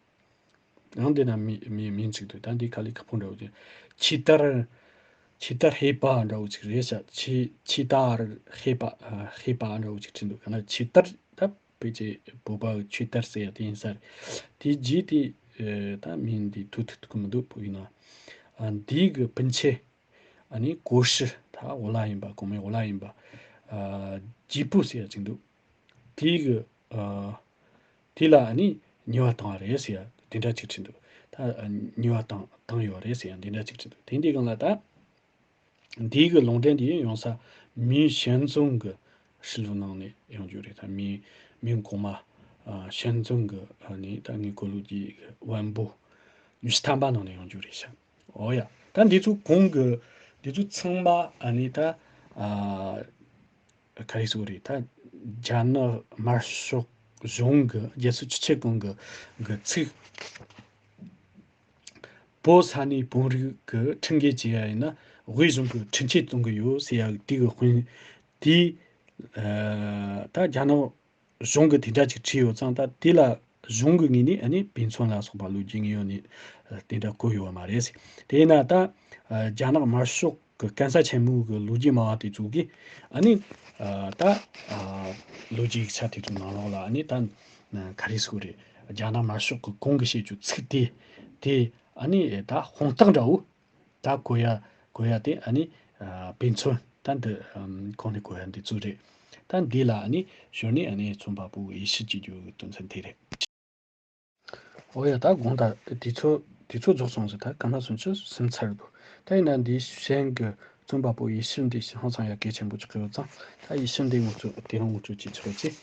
ཡང་འདི་ན་མི་མི་མིང་ཅིག་འདུག་ད་འདི་དཀའ་ལས་ཁག་པོ་འདྲ་བོ་ཅིག་ཆི་ཏར་ཆི་ཏར་ཧེ་པ་འདྲ་བོ་ཅིག་རེད་ཤག་ཆི་ཆི་ཏར་ཧེ་པ་ཨ་ཧེ་པ་འདྲ་བོ་ཅིག་བྲིས་འདུག་ག་ན་ཆི་ཏར་ད་ཕལ་ཆེར་བོད་པ་གི་ཆོས་དར་ཟེར་ཡ་དེ་ཡིན་ས་རེད། དེའི་རྗེས་དེ་ཨེ་ད་མིང་འདི་ཐོས་ཐུབ་ཐུབ་ཀྱི་མི་འདུག་བོད་ཡིག་ནང་། ཨ་འདི་གི་སྤུན་མཆེད་ཨ་ནི་གོ་ཧྲི་ད་འོ་ལ་ཡིན་པ། གོང་མའི་འོ་ལ་ཡིན་པ། ཨ་ཇི་པུ་ཟེར་ཡ་ཅིག་འདུག་དེའི་གི་ཨ་དེ་ལ་ཨ་ནི་ཉེས་པ་བཏང་བ་རེད་ཟེར་ཡ་དེ་འདྲ་ཅིག་བྲིས་འདུག་ད་ཨ་ཉེས་པ་བཏང་བཏང་ཡོད་རེད་ཟེར་ཡ་དེ་འདྲ་ཅིག་བྲིས་འདུག་དེ་འདི་སྒང་ལ་ད། འདིའི་གི་ལུང་འདྲེན་འདི་ཡོང་ས་མིང་ཞན་ཙུང་གི་ ཧྲིལ་བོ་ནང་ནས་ཡོང་རྒྱུ་རེད། ད་མིང་མིང་གོང་མ་ཨ་ཤན་ཙུང་གི་ཨ་ནི་ད་དངུལ་འཁོར་ལོ་རྒྱུས་ཀྱི་བམ་པོ་ཉི་ཤུ་ཐམ་པ་ནང་ནས་ཡོང་རྒྱུ་རེད་ཤག་འོ་ཡ། ད་འདི་ཚོ་གོང་གི་འདི་ཚོ་ཚང་མ་ཨ་ནི་ད་ཨ་ག་རེ་ཟེར་དགོས་རེད། ད་རྒྱ་ནག་དམར་ཤོག་གཞུང་གི་རྒྱལ་སྲིད་སྤྱི་ཁྱབ་ཁང་གི་གི་ཚིག་བོད་ས་གནས་བོད་རིགས་ཀྱི་ཁྲིམས་འགལ་བྱས་ཡ་ཡིན་ན་དབུས་གཞུང་གིས་ཁྲིམས་ཆད་གཏོང་གི་ཡོད་ཟེར་ཡ་དེ་གི་དཔེ་དེ། ཨ་ད་རྒྱ་ནག་གཞུང་གིས་དེ་འདྲ་ཅིག་བྲིས་ཡོད་ཙང་ད་དེ་ལ་གཞུང་གི་ངོས་ནས་ཨ་ནི་དཔེ་མཚོན་ལ་སོགས་པ་ལོ་རྒྱུས་དངོས་ཡོད་ནས་དེ་འདྲ་བཀོད་ཡོད་པ་མ་རེད་ཟེར། དེས་ན་ད་རྒྱ་ནག་དམར་ཤོག་གི་གན་ས་ཆེན་མོའི་གི་ལོ་རྒྱུས་སྨྲ་བ་དེ་ཚོ་གིས་ཨ་ནི་ད་ལོ་རྒྱུས་ཡིག་ཆ་དེ་ཚོའི་ནང་ལོགས་ལ་ཨ་ནི་ད་ག་རེ་ཟེར་དགོས་རེད། རྒྱ་ནག་དམར་ཤོག་གི་གོང་གི་བཤད་རྒྱུ་ཚིག་དེ་དེ་ཨ་ནི་ད་དཔང་རྟགས་འདྲ་བོ། ད་གོ་ཡ་གོ་ཡ་དེ་ཨ་ནི་ཨ་དཔེ་མཚོན་ད་འདི་ཨམ་གོང་ནས་གོ་ཡ་འདི་ཚོ་རེད། ད་འདི་ལ་ཨ་ནི་ཞོར་ནས་ཨ་ནི་རྩོམ་པ་པོ་ཡིད་ཆེས་བྱེད་རྒྱུ་གི་དོན་ཚན་དེ་རེད། འོ་ཡ། ད་དགོངས་དག་དེ་ཚོ་དེ་ཚོ་རྫོགས་སོང་ཟེར། ད་སྐར་མ་སུམ་ཅུ་སོ་གསུམ་ཚར་འདུག་ད་ཡིན་ན་འདི་གཞན་གྱི་རྩོམ་པ་པོ་ཡིད་ཆེས་འདི་ཧང་སང་ཡ་གལ་ཆེན་པོ་ཅིག་ཡོད་ཙང་ད་ཡིད་ཆེས་འདི་ངོ་སྤྲོད་དེ་རང་ངོ་སྤྲོད་བྱེད་ཆོག་ཅེས།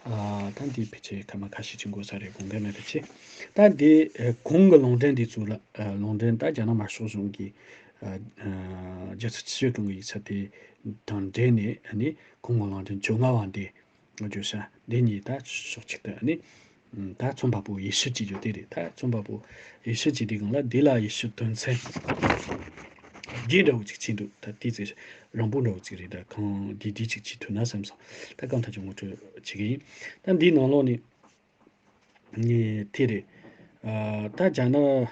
ཨ་ད་འདི་ཕལ་ཆེར་སྐར་མ་ཁ་ཤས་ཅིག་འགོར་ས་རེད། དགོངས་འགལ་མེད་པ་བྱེད། ད་འདི་ཨ་གོང་གི་ལུང་འདྲེན་འདི་ཚོ་ལ་ཨ་ལུང་འདྲེན་ད་རྒྱ་ནག་དམར་ཤོག་གཞུང་གིས་ཨ་ཨ་རྒྱལ་སྲིད་སྤྱི་ཁྱབ་ཁང་གི་ཡིག་ཆ་དེ་དང་འབྲེལ་ནས་ཨ་ནི་གོང་གི་ལུང་འདྲེན་བཅོ་ལྔ་བ་འདི་ང་བརྗོད་བྱ་འདི་གཉིས་ད་ཕྱོགས་གཅིག་ཏུ་ཨ་ནི་ད་རྩོམ་པ་པོ་ཡིད་ཆེས་བྱེད་རྒྱུ་དེ་རེད། ད་རྩོམ་པ་པོ་ཡིད་ཆེས་བྱེད་དུས་སྒང་ལ་འདི་ལ་ཡིད་ཆེས་དོན་ཚན་རྒྱས་འདྲ་བོ་ཅིག་བྱས་འདུག་ད་དེ་ཚེ་རིང་པོ་འདྲ་བོ་ཅིག་རེད། ད་གང་འདི་འདི་ཅིག་བྱེད་ཐུབ་ན་བསམ་སོང་། ད་གང་ཐག་ཆོད་ངོ་སྤྲོད་བྱེད་ཀྱི་ཡིན། ད་འདིའི་ནང་ལོགས་ནས། ངས་དེ་རེད། ཨ་ད་རྒྱ་ནག་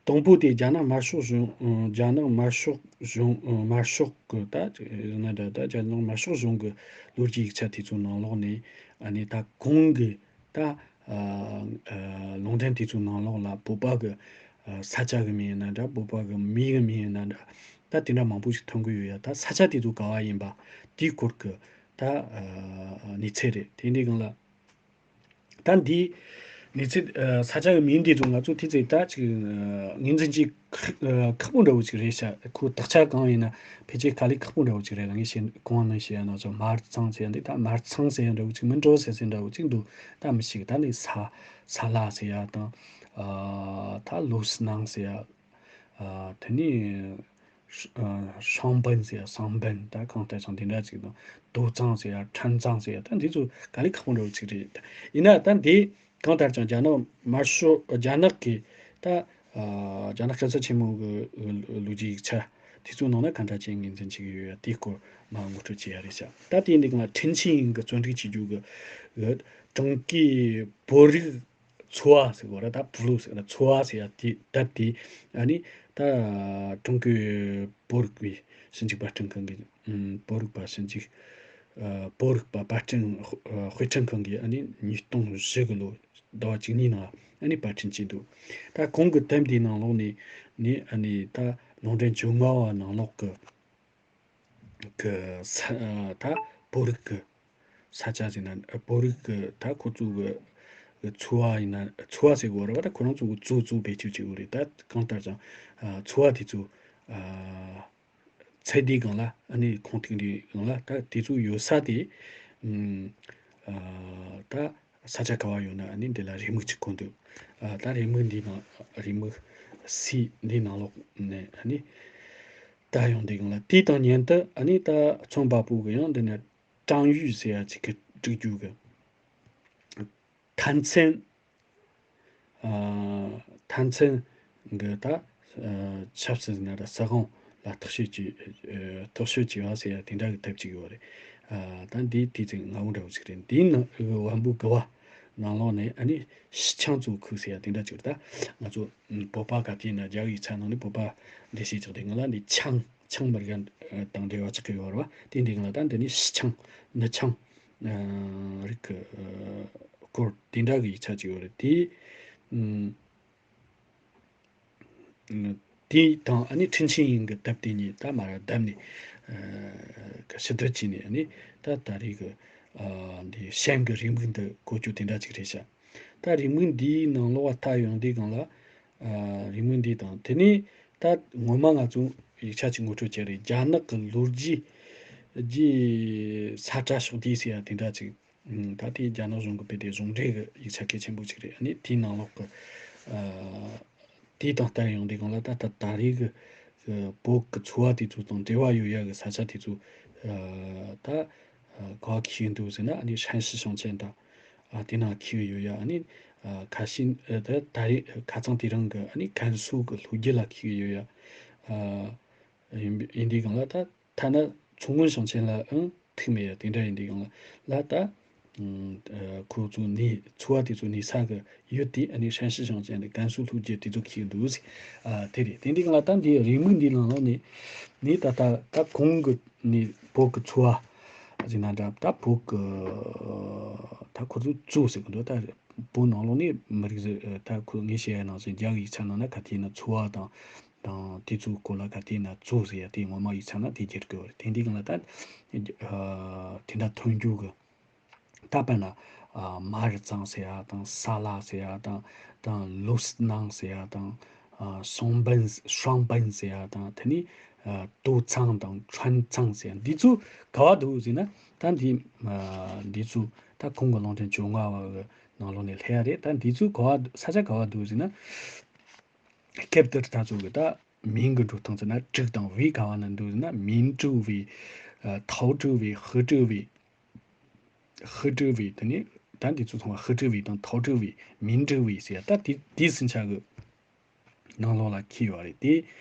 དང་པོ་དེ་རྒྱ་ནག་དམར་ཤོག་གཞུང་། ཨ་རྒྱ་ནག་དམར་ཤོག་གཞུང་། ཨ་དམར་ཤོག་གི་ད་ན་ད་ད་རྒྱ་ནག་དམར་ཤོག་གཞུང་གི་ལོ་རྒྱུས་ཡིག་ཆ་དེ་ཚོའི་ནང་ལོགས་ནས་ཨ་ནི་ད་གོང་གི་ད་ཨ་ཨ་ལུང་འདྲེན་དེ་ཚོའི་ནང་ལོགས་ལ་བོད་པ་གི་ཨ་ས་ཆ་གི་མིང་ཡིན་ན་འདྲ། བོད་པ་གི་མི་གི་མིང་ཡིན་ན་འདྲ། ད་དེ་འདྲ་མང་པོ་ཞིག་ཐོན་གི་ཡོད་ཡ། ད་ས་ཆ་དེ་ཚོ་ག་བ་ཡིན་པ་དེའི་སྐོར་གི་ད་ཨ་གནས་ཚུལ་རེད། དེ་འདྲའི་སྒང་ལ། ད་འདིའི་གནས་ཚུལ་ཨ་ས་ཆ་གི་མིང་འདི་ཚོ་ང་ཚོ་དེ་ཚོ་ད་ཅིག་ཨ་ངོས་འཛིན་བྱེད་ཁག་ཨ་ཁག་པོ་འདྲ་བོ་ཅིག་རེད་ཤག་ཁོ་དག་ཆ་གང་ཡིན་ན་ཕལ་ཆེར་དཀའ་ལས་ཁག་པོ་འདྲ་བོ་ཅིག་རེད། ད་ངས་བཤད་གོང་ནས་བཤད་ཡ་ནང་ཚོ་དམར་གཙང་ཟེར་ཡ་འདི་ད་དམར་གཙང་ཟེར་ཡ་འདྲ་བོ་ཅིག་མིན་འགྲོ་ཟེར་ཟེར་འདྲ་བོ་ཅིག་འདུག་ད་མི་ཤེས་གི། ད་ནི་ས་ས་ལ་ཟེར་ཡ་དང་ཨ་ད་ལུས་སྣང་ཟེར་ཡ། ཨ་དེ་ནས་ཨ་ཧྲང་བན་ཟེར་ཡ། ཧྲང་བན་ད་གང་ལྟར་ཀྱང་དེ་འདྲ་ཅིག་དང་། དོ་གཙང་ཟེར་ཡ། ཁྲན་གཙང་ཟེར་ཡ། ད་འདི་ཚོ་དཀའ་ལས་ཁག་པོ་འདྲ་བོ་ཅིག་རེད། ཡིན་ན་ད་འདི་གང་ལྟར་ཀྱང་རྒྱ་ནག་དམར་ཤོག་རྒྱ་ནག་གི་ད་ཨ་རྒྱ་ནག་གན་ས་ཆེན་མོ་གི་ལོ་རྒྱུས་ཡིག་ཆ་དེ་ཚོའི་ནང་ན་གང་འདྲ་ཅིག་ངོས་འཛིན་བྱེད་ཀྱི་ཡོད་ཡ་དེའི་སྐོར་མར་ངོ་སྤྲོད་བྱེད་ཡ་རེད་ཤག་ད་དེ་འདི་གང་ལ་ཁྲིན་ཆིན་ཡིན་གི་བཙོན་སྒྲིག་བྱེད་རྒྱུ་གི་ཀྲུང་གོའི་བོད་རིགས་ཚོ་བ་ཟེར་གོ་ར། ད་ཕུ་ལུ་ཟེར་ན་ཚོ་བ་ཟེར་ཡ་དེ་ད་དེ་ཨ་ནི་ད་ཀྲུང་གོའི་བོད་རིག་པའི་ཞིབ་འཇུག་པར་སྐྲུན་ཁང་གི་ཨམ་བོད་རིག་པ་ཞིབ་འཇུག་ཨ་བོད་རིག་པ་པར་སྐྲུན་དཔེ་སྐྲུན་ཁང་གིས་ཨ་ནི་ཉིས་སྟོང་བཞི་གི་ལོ་ཟླ་བ་བཅུ་གཉིས་ནང་ཨ་ནི་པར་སྐྲུན་བྱས་འདུག་ད་གོང་གི་དེབ་འདིའི་ནང་ལོགས་ནས་ནི་ཨ་ནི་ད་ལུང་འདྲེན་བཅོ་ལྔ་བ་ནང་ལོགས་ཀྱི་གི་ས་ད་བོད་རིགས་ཀྱི་ས་ཆ་ཟེར་ན་བོད་རིགས་ཀྱི་ད་ཁོ་ཚོ་གི་གི་ཚོ་བ་ཡིན་ན་ཚོ་བ་ཟེར་དགོས་རེད་བ། ད་ཁོ་རང་ཚོ་གི་གཙོ་གཙོ་བེད་སྤྱོད་བྱེད་དགོས་རེད། ད་གང་ལྟར་ཀྱང་ཨ་ཚོ་བ་དེ་ཚོ་ཨ་ཚད་ལྡན་སྒང་ལ་ཨ་ནི་ཁུངས་ཐིག་འདི་སྒང་ལ་ད་དེ་ཚོ་ཡོད་ས་དེ་ཨ་ད་ས་ཆ་ག་བ་ཡོད་ན་ཨ་ནི་འདི་ལ་རེའུ་མིག་ཅིག་བཀོད་འདུག་ཨ་ད་རེའུ་མིག་འདི་ནང་རེའུ་མིག་སི་འདི་ནང་ལོགས་ནས་ཨ་ནི་ད་ཡོང་དུས་སྒང་ལ་དེ་དང་མཉམ་དུ་ཨ་ནི་ད་རྩོམ་པ་པོ་གི་ཡང་འདི་ནས་ཀྲང་ཡུས་ཟེར་ཡ་ཅིག་གི་བསྒྲིགས་རྒྱུ་གི་མཐའ་མཚན། ཨ་མཐའ་མཚན་གི་ད་ཨ་ཆབ་སྲིད་ཟེར་ན་ད་སྲིད་དབང་ལ་རྟོག་དཔྱོད་ཀྱི་ཨ་རྟོག་དཔྱོད་ཀྱི་བ་ཟེར་ཡ་དེ་འདྲ་གི་དེབ་ཅིག་ཡོད་རེད། ཨ་ད་འདི་དེ་ཚོ་ང་འོ་འདྲ་བོ་ཅིག་རེད། འདིའི་ནང་གི་བམ་པོ་དགུ་བ་ནང་ལོགས་ནས་ཨ་ནི་ཕྱི་ཆིང་ཙུའུ་ཁུག་ཟེར་ཡ་དེ་འདྲ་ཅིག་རེད། ད་ང་ཚོ་བོད་པ་ག་དུས་ན་རྒྱ་ཡིག་ཚང་ནང་ནས་བོད་པ་འགྲེལ་བཤད་རྒྱག་དུས་ང་ལ་འདི་ཆིང་ཆིང་མི་རྒན་དང་འབྲེལ་བ་ཆགས་ཀྱི་ཡོད་རེད་བ། དེ་འདི་ང་ལ་ད་འདི་ནི་ཕྱི་ཆིང་ནུ་ཆིང་རིགས་ཀྱི་སྐོར་དེ་འདྲ་གི་ཡིག་ཆ་ཅིག་ཡོད་རེད། དེ་དེ་དང་ཨ་ནི་ཁྲིན་ཆིན་ཡིན་གྱི་དེབ་དེ་གཉིས་ད་མར་བསྡམས་ནས་ཞིབ་ཕྲ་བྱས་ནས་ཨ་ནི་ད་ད་རེས་ཀྱི་འདི་གཞན་གྱི་རེའུ་མིག་འདི་བཀོད་རྒྱུ་དེ་འདྲ་ཅིག་རེད་ཤག་ད་རེའུ་མིག་འདིའི་ནང་ལོགས་ལ་ལྟ་ཡོང་དུས་སྒང་ལ། ཨ་རེའུ་མིག་འདི་དང་དེ་ནས་ད་ངོ་མ་ང་ཚོ་ཡིག་ཆ་ཅིག་ངོ་སྤྲོད་བྱས་རེད། རྒྱ་ནག་གི་ལོ་རྒྱུས་ རྗེས་ས་བཀྲ་ཕྱོགས་བསྡུས་ཟེར་ཡ་དེ་འདྲ་ཅིག་ཨུམ། ད་དེ་རྒྱ་ནག་གཞུང་གི་དཔེ་དེ་གཞུང་འབྲེལ་གྱི་ཡིག་ཆ་གལ་ཆེན་པོ་ཅིག་རེད། ཨ་ནི་དེའི་ནང་ལོགས་ཀྱི་ཨ་དེ་དང་བསྟུན་ཡོང་དུས་སྒང་ལ། ད་ད་ད་རེས་ཀྱི་ཨ་བོད་ཀྱི་ཚོ་བ་དེ་ཚོ་དང་འབྲེལ་བ་ཡོད་ཡ་གི་ས་ཆ་དེ་ཚོ་ཨ་ད་ཨ་ག་བ་འཁེལ་འདུག་ཟེར་ན། ཨ་ནི་ཧྲན་ཞི་ཞིང་ཆེན་དང་ཨ་དེ་ནང་འཁེལ་ཡོད་ཡ། ཨ་ནི་ཨ་ཁ་ཤས་ཨ་ད་ད་རེས་ཁ་རྩང་དེ་རིང་གི་ཨ་ནི་ཀན་སུའུ་གི་ལྷོ་རྒྱུད་ལ་འཁེལ་ཡོད་ཡ། ཨ་ཡིན་ཡིན་དུས་སྒང་ལ། ད་ཐ་ན་མཚོ་སྔོན་ཞིང་ཆེན་ལའང་ཐུག་མེད་ཡ། དེ་འདྲ་ཡིན་དུས་སྒང་ལ། ད་ཨ་ཁོ་ཚོ་གནས་ཚོ་བ་དེ་ཚོ་གནས་ས་གི་ཡུལ་དེ་ཨ་ནི་ཧྲན་ཞི་ཞིང་ཆེན་དང་ཀན་སུའུ་ལྷོ་རྒྱུད་དེ་ཚོ་འཁེལ་འདུག་ཟེར། ཨ་དེ་རེད། དེ་འདུག་ལ། ད་འདི་རེའུ་མིག་འདི་ནང་ལོགས་ནས་ནི་ད་ད་ད་གོང་གི་ནི་བོད་ཀྱི་ཚོ་བ་ཟེར་ན་འདྲ། ད་བོད་ཀྱི་ད་ཁོ་ཚོ་གཙོ་ཟེར་གི་འདུག་ད་བོད་ནང་ལོགས་ནས་མི་རིགས་ཟེར། ད་ཁོ་ངས་བཤད་ཡ་ནང་བཞིན་རྒྱ་གི་ཡིག་ཆ་ནང་ན་ག་དེ་ན་ཚོ་བ་དང་དང་དེ་ཚོའི་སྐོར་ལ་ག་དེ་ན་གཙོ་ཟེར་ཡ་དེ་ངོ་མ་ཡིག་ཆ་ན་དེ་བསྒྱུར་གི་ཡོད་རེད། དེ་འདུག་ལ། ད་ཨ་དེ་འདྲ་ཐོན་རྒྱུ་གི། ད་དཔེར་ན་ཨ་མ་རི་གཙང་ཟེར་ཡ་དང་། ས་ལ་ཟེར་ཡ་དང་། དང་ལུས་ནང་ཟེར་ཡ་དང་། ཨ་སྲོང་བན་སྲོང་བན་ཟེར་ཡ་དང་། དེ་ནས་ཨ་ཏོ་ཚང་དང་ཁྲོན་ཚང་ཟེར་ཡ། འདི་ཚོ་ག་བ་འདུག་ཟེར་ན། ད་འདི་ཨ་འདི་ཚོ་ད་གོང་གི་ལུང་ཕྲན་བཅོ་ལྔ་པ་གི་ནང་ལོགས་ནས་སླེབས་ཡ་རེད། ད་འདི་ཚོ་ག་བ་ས་ཆ་ག་བ་འདུག་ཟེར་ན། སྐབས་དེར་ད་ཚོ་གི་ད་མིང་གི་འགྲོ་སྟངས་ཟེར་ན། ཀྲིག་དང་ཝེ་ག་བ་ན་འདུག་ཟེར་ན། མིན་ཀྲུ་ཝེ། ཨ་ཐའོ་ཀྲུ་ཝེ། ཧི་ཀྲུ་ཝེ། ཧི་ཀྲུ་ཝེ། དེ་ནས་ད་འདི་ཚོ་ཚང་མ་ཧི་ཀྲུ་ཝེ་དང་ཐའོ་ཀྲུ་ཝེ། མིན་ཀྲུ་ཝེ་ཟེར་ཡ། ད་དེ་དེ་ཟིན་ཆ་གི་ནང་ལོགས་ལ་འཁེལ་ཡོད་རེད། དེ་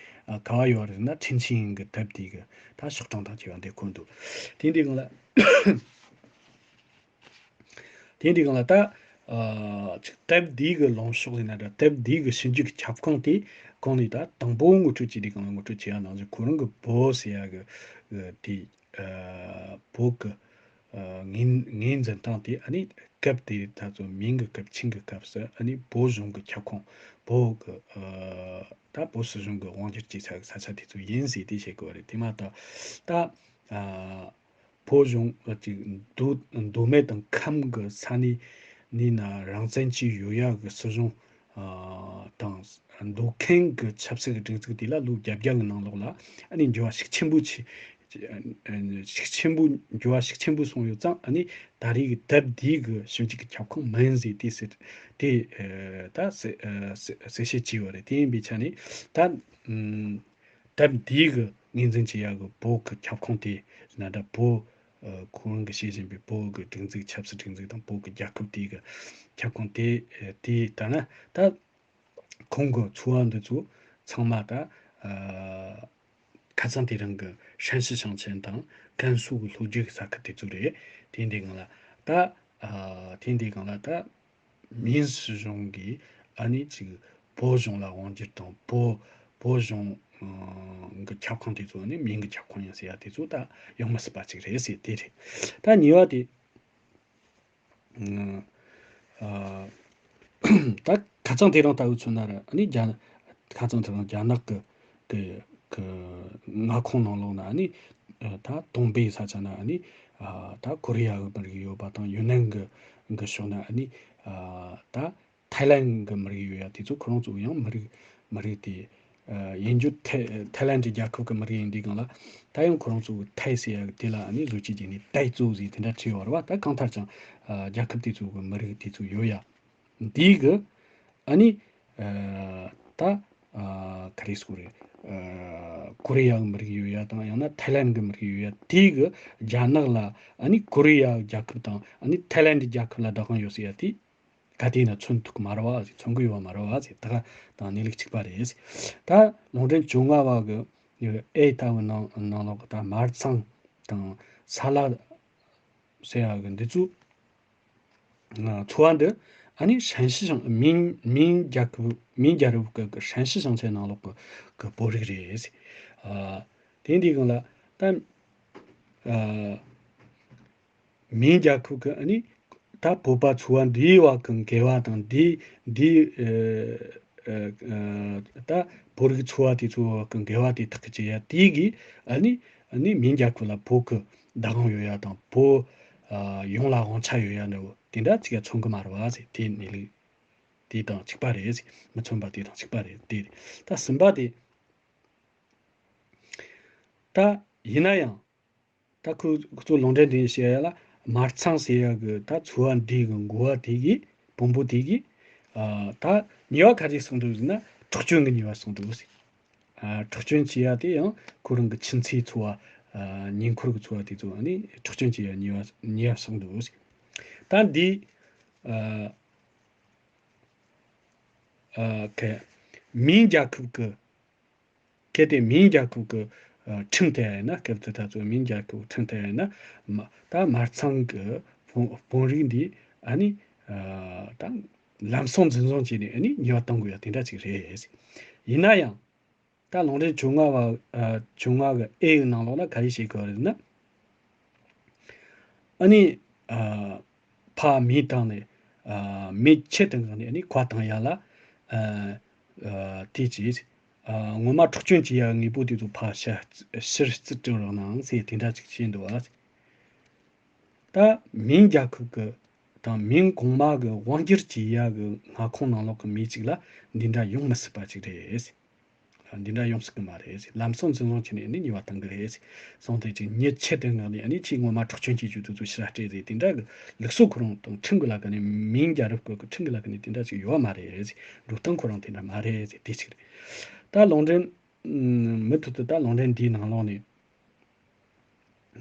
ཨ་ག་བ་ཡོད་རེད་ཟེར་ན། ཁྲིན་ཆིང་གི་དེབ་དེ་གི་ད་ཕྱོགས་སྒྲིག་དང་བཅས་པ་འདི་འཁོད་འདུག་དེ་འདི་སྒང་ལ། དེ་འདི་སྒང་ལ་ད། ཨ་ཅིག་དེབ་འདི་གི་ལངས་ཕྱོགས་ཡིན་ན་འདྲ། དེབ་འདི་གི་ཞིབ་འཇུག་གི་ཁྱབ་ཁོངས་དེ་གོང་ནས་ད་དང་པོ་ངོ་སྤྲོད་བྱས་དུས་སྒང་ལ་ངོ་སྤྲོད་བྱས་པ་ནང་བཞིན། ཁོ་རང་གི་བོད་ཟེར་ཡ་གི་ཨ་དེ་ཨ་བོད་གི་ཨ་ངོས་ངོས་འཛིན་སྟངས་དེ། ཨ་ནི་སྐབས་དེ་ད་ཚོ་མིང་གི་སྐབས། ཆིང་གི་སྐབས་སུ། ཨ་ནི་བོད་གཞུང་གི་ཁྱབ་ཁོངས། བོད་གི་ཨ་ད་བོད་སྲིད་གཞུང་གི་དབང་སྒྱུར་བྱས་ས་ས་ཆ་དེ་ཚོ་ཡིན་ཟེར་དེ་བཤད་གི་ཡོད་རེད། དེ་མ་གཏོགས་ད་ཨ་བོད་གཞུང་ཅིག་མདོ་མདོ་སྨད་དང་ཁམས་ཀྱི་ས་གནས་ནས་ན་རང་བཙན་གྱི་ཡོད་ཡ་གི་སྲིད་གཞུང་ཨ་དང་འདོད་མཁན་གྱི་ཆབ་སྲིད་ཀྱི་སྒྲིག་འཛུགས་དེ་ལ་ལོ་བརྒྱད་བརྒྱ་གི་ནང་ལོགས་ལ། ཨ་ནི་འགྱུར་བ་ཤུགས་ཆེན་པོ་ཆེ་ཤུགས་ཆེན་པོ། འགྱུར་བ་ཤུགས་ཆེན་པོ་སོང་ཡོད་ཙང་། ཨ་ནི་ད་རེས་ཀྱི་དེབ་འདིའི་གི་ཞིབ་འཇུག་གི་ཁྱབ་ཁོངས་མིན་ཟེར་དེ་ཟེར་དེ་ཨ་ད་གསལ་ཨ་གསལ་གསལ་བཤད་བྱས་ཡོད་རེད། དེ་ཡིན་པའི་ཆ་ནས་ད་ཨམ། དེབ་འདིའི་གི་ངོས་འཛིན་བྱེད་ཡ་གི་བོད་གི་ཁྱབ་ཁོངས་དེ་ན་འདྲ། བོད་ཨ་ཁོ་རང་གི་བྱེད་བཞིན་པའི་བོད་གི་སྒྲིག་འཛུགས། ཆབ་སྲིད་སྒྲིག་འཛུགས་དང་བོད་གི་རྒྱལ་ཁབ་དེའི་གི་ཁྱབ་ཁོངས་དེ་ཨ་དེ་ལྟར་ན། ད་གོང་གི་ཚོ་བ་འདི་ཚོ་ཚང་མ་ད་ཨ་ཁ་སང་དེ་རིང་གི་ཧྲན་ཞི་ཞིང་ཆེན་དང་ཀན་སུའུ་གི་ལྷོ་རྒྱུད་ཀྱི་ས་ཁུལ་དེ་ཚོ་རེད། དེ་འདི་སྒང་ལ་ད་ཨ་དེ་འདི་སྒང་ལ་ད་མིན་སྲིད་གཞུང་གིས་ཨ་ནི་ཅིག་བོད་གཞུང་ལ་དབང་སྒྱུར་དང་། བོད་བོད་གཞུང་ཨ་གི་ཁྱབ་ཁོངས་དེ་ཚོ་ནི་མིན་གི་ཁྱབ་ཁོངས་ཡིན་ཟེར་ཡ་དེ་ཚོ་ད་ཡོང་མི་སྲིད་པ་ཅིག་རེད་ཟེར་དེ་རེད། ད་གཉིས་པ་དེ། ཨ་ད་ཁ་སང་དེ་རིང་ལྟ་བུ་མཚོན་ན་ར། ཨ་ནི་རྒྱ་ཁ་སང་དེ་རིང་རྒྱ་ནག་གི་གི་གི་མངའ་ཁོངས་ནང་ལོགས་ན། ཨ་ནི་ཨ་ད་ཏོང་པེའི་ས་ཆ་ན། ཨ་ནི་ཨ་ད་ཀོ་རི་ཡ་གི་མི་རིགས་ཡོད་པ་དང་། ཡུན་ནན་གི་གི་ཕྱོགས་ན། ཨ་ནི་ཨ་ད་ཐའི་ལན་གི་མི་རིགས་ཡོད་ཡ། དེ་ཚོ་ཁོ་རང་ཚོ་ཡང་མི་རིགས་མི་རིགས་དེ་ཨ་ཡིན་རྒྱུ་ཐའི་ཐའི་ལན་གྱི་རྒྱལ་ཁབ་ཀྱི་མི་རིགས་ཡིན་དུས་སྒང་ལ། ད་ཡང་ཁོ་རང་ཚོ་གི་ཐའི་ཟེར་ཡ་གི་དེ་ལ་ཨ་ནི་བཟོ་བཅོས་བྱས་ནས་ཏའི་ཙུའུ་ཟེར་དེ་འདྲ་བྲིས་ཡོད་རེད་བ། ད་གང་ལྟར་ཀྱང་ཨ་རྒྱལ་ཁབ་དེ་ཚོ་གི་མི་རིགས་དེ་ཚོ་ཡོད་ཡ། འདི་གི་ཨ་ནི་ཨ་ད་ཨ་ག་རེ་ཟེར་དགོས་རེད། ཨ་ཀོ་རི་ཡ་གི་མི་རིགས་ཡོད་ཡ་དང་། ཡང་ན་ཐའི་ལན་གི་མི་རིགས་ཡོད་ཡ། དེ་གི་རྒྱ་ནག་ལ་ཨ་ནི་ཀོ་རི་ཡ་རྒྱལ་ཁབ་དང་ཨ་ནི་ཐའི་ལན་གྱི་རྒྱལ་ཁབ་ལ་བདག་དབང་ཡོད་ཟེར་ཡ་དེ། ག་དེ་ན་མཚོན་ཐུབ་ཀྱི་མ་རེད་བ་ཟེར། མཚོན་གྱི་ཡོད་པ་མ་རེད་བ་ཟེར། ད་ག་དང་གནས་ལུགས་གཅིག་པ་རེད་ཟེར། ད་ལུང་ཕྲན་བཅོ་ལྔ་པ་གི་ཨེ་ལྟ་བུ་ནང་ནང་ལོགས་ཀྱི་ད་མར་ཚང་དང་ས་ལ་ཟེར་ཡ་གི་འདི་ཚོ་ང་ཚོ་བ་འདི་ཨ་ནི་ཧྲན་ཞི་ཞིང་མིན་མིན་རྒྱལ་ཁབ་མིན་རྒྱལ་རབས་ཀྱི་ཀྱི་ཧྲན་ཞི་ཞིང་ཆེན་ནང་ལོགས་ཀྱི་ཀྱི་བོད་རིགས་རེད་ཟེར། ཨ་དེ་འདི་སྒང་ལ་ད་ཨ། མིན་རྒྱལ་ཁབ་ཀྱི་ཨ་ནི་ད་བོད་པ་ཚོ་བ་འདིའི་བར་གྱི་འགལ་བ་དང་། འདི་འདི་ཨ་ཨ་ཨ་ད་བོད་རིགས་ཚོ་བ་དེ་ཚོའི་བར་གྱི་འགལ་བ་དེ་ཐག་གིས་བཅད་ཡ་དེ་གིས། ཨ་ནི་ཨ་ནི་མིན་རྒྱལ་ཁབ་ལ་བོད་ཀྱི་བདག་དབང་ཡོད་ཡ་དང་། བོད་ཨ་ཡོངས་ལ་དབང་ཆ་ཡོད་ཡ་འདྲ་བོ་དེ་འདྲ་ཅིག་ཡ་མཚོན་གྱི་མ་རེད་བ་ཟེར། དེ་གནས་ལུགས་དེ་དང་གཅིག་པ་རེད་ཟེར། མི་མཚོན་པ་དེ་དང་གཅིག་པ་རེད། དེ་རེད། ད་གསུམ་པ་དེ། ད་ཡིན་ན་ཡང་། ད་ཁོ་ཁོ་ཚོ་ལུང་འདྲེན་དེ་བྱེད་ཡ་ལ་དམར་ཚང་ཟེར་ཡ་གི་ད་ཚོ་བ་འདི་གི་འགོ་བ་དེ་གི་བོན་པོ་དེ་གི་ཨ་ད་ཉེས་པ་ག་རེ་གསུངས་འདུག་ཟེར་ན། འཁྲུག་སྐྱོན་གི་ཉེས་པ་གསུངས་འདུག་ཟེར། ཨ་འཁྲུག་སྐྱོན་བྱེད་ཡ་དེ་ཡང་ཁོ་རང་གི་ཁྱིམ་མཚེས་ཚོ་བ། ཨ་ཉེ་འཁོར་གི་ཚོ་བ་དེ་ཚོ་ཨ་ནི་འཁྲུག་སྐྱོན་བྱེད་ཡ་ཉེས་པ་ཉེས་པ་གསུངས་འདུག་ཟེར། ད་འདི་ཨ་ཨ་ག་མིང་རྒྱལ་ཁབ་གི་གལ་ཏེ་མིང་རྒྱལ་ཁབ་ཀྱི་ཨ་ཁྲིམས་དེ་ཡིན་ན། སྐབས་དེ་ད་ཚོ་མིང་རྒྱལ་ཁབ་ཁྲིམས་དེ་ཡིན་ན། མ་ད་དམར་ཚང་གི་བོན་བོན་རིགས་འདི་ཨ་ནི་ཨ་ད་ལམ་སང་འཛིན་བཟུང་བྱས་ནས་ཨ་ནི་ཉེས་པ་གཏོང་དགོས་ཡ་དེ་འདྲ་ཅིག་རེད། ཡིན་ན་ཡང་ད་ལུང་འདྲེན་བཅོ་ལྔ་བ་ཨ་བཅོ་ལྔ་གི་ཨེ་ཡི་ནང་ལོགས་ལ་ག་རེ་བྱེད་དགོས་རེད་ན། ཨ་ནི་ཨ་ཕ་མིང་བཏགས་ནས་ཨ་མི་ཆེད་དུ་མངགས་ནས་ཨ་ནི་བཀའ་བཏང་ཡ་ལ། ཨ་ཨ་དེ་བྱས། ཨ་ངོ་མ་འཁྲུག་སྐྱོན་བྱེད་ཡ་དངོས་པོ་དེ་ཚོ་ཕར་ཕྱིར་ཕྱིར་བསྐྱུར་རོགས་གནང་ཟེར་དེ་འདྲ་ཅིག་བྱས་འདུག་བ། ད་མིང་རྒྱལ་ཁབ་ཀྱི་དང་མིང་གོང་མ་གི་དབང་སྒྱུར་བྱེད་ཡ་གི་མངའ་ཁོངས་ནང་ལོགས་ཀྱི་མི་གཅིག་ལ་འདི་འདྲ་ཡོང་མི་སྲིད་པ་ཅིག་རེད། འདི་འདྲ་ཡོང་སྲིད་གི་མ་རེད། ལམ་སང་འཛིན་བཟུང་བྱས་ནས་ནི་ཉེས་པ་གཏང་གི་རེད། སོང་དེ་ཅིག་མི་ཆེད་དུ་མངགས་ནས་ཨ་ནི་ཁྱེད་ངོ་མ་འཁྲུག་སྐྱོན་བྱེད་རྒྱུ་དེ་ཚོ་ཕྱིར་སྤྲད་རེད། དེ་འདྲ་གི་ལུགས་སྲོལ་ཁོ་རང་དང་ཁྲིམས་གི་ལ་ཀ་ནས་མིང་རྒྱལ་རབས་སྐོར་གི་ཁྲིམས་གི་ལ་ཀ་ནས་དེ་འདྲ་ཅིག་ཡོད་མ་རེད། འགྲོ་སྟངས་ཁོ་རང་དེ་འདྲ་མ་རེད། དེ་གཅིག་རེད། ད་ལུང་འདྲེན་མུ་མཐུད་དུ་ད་ལུང་འདྲེན་འདིའི་ནང་ལོགས་ནས་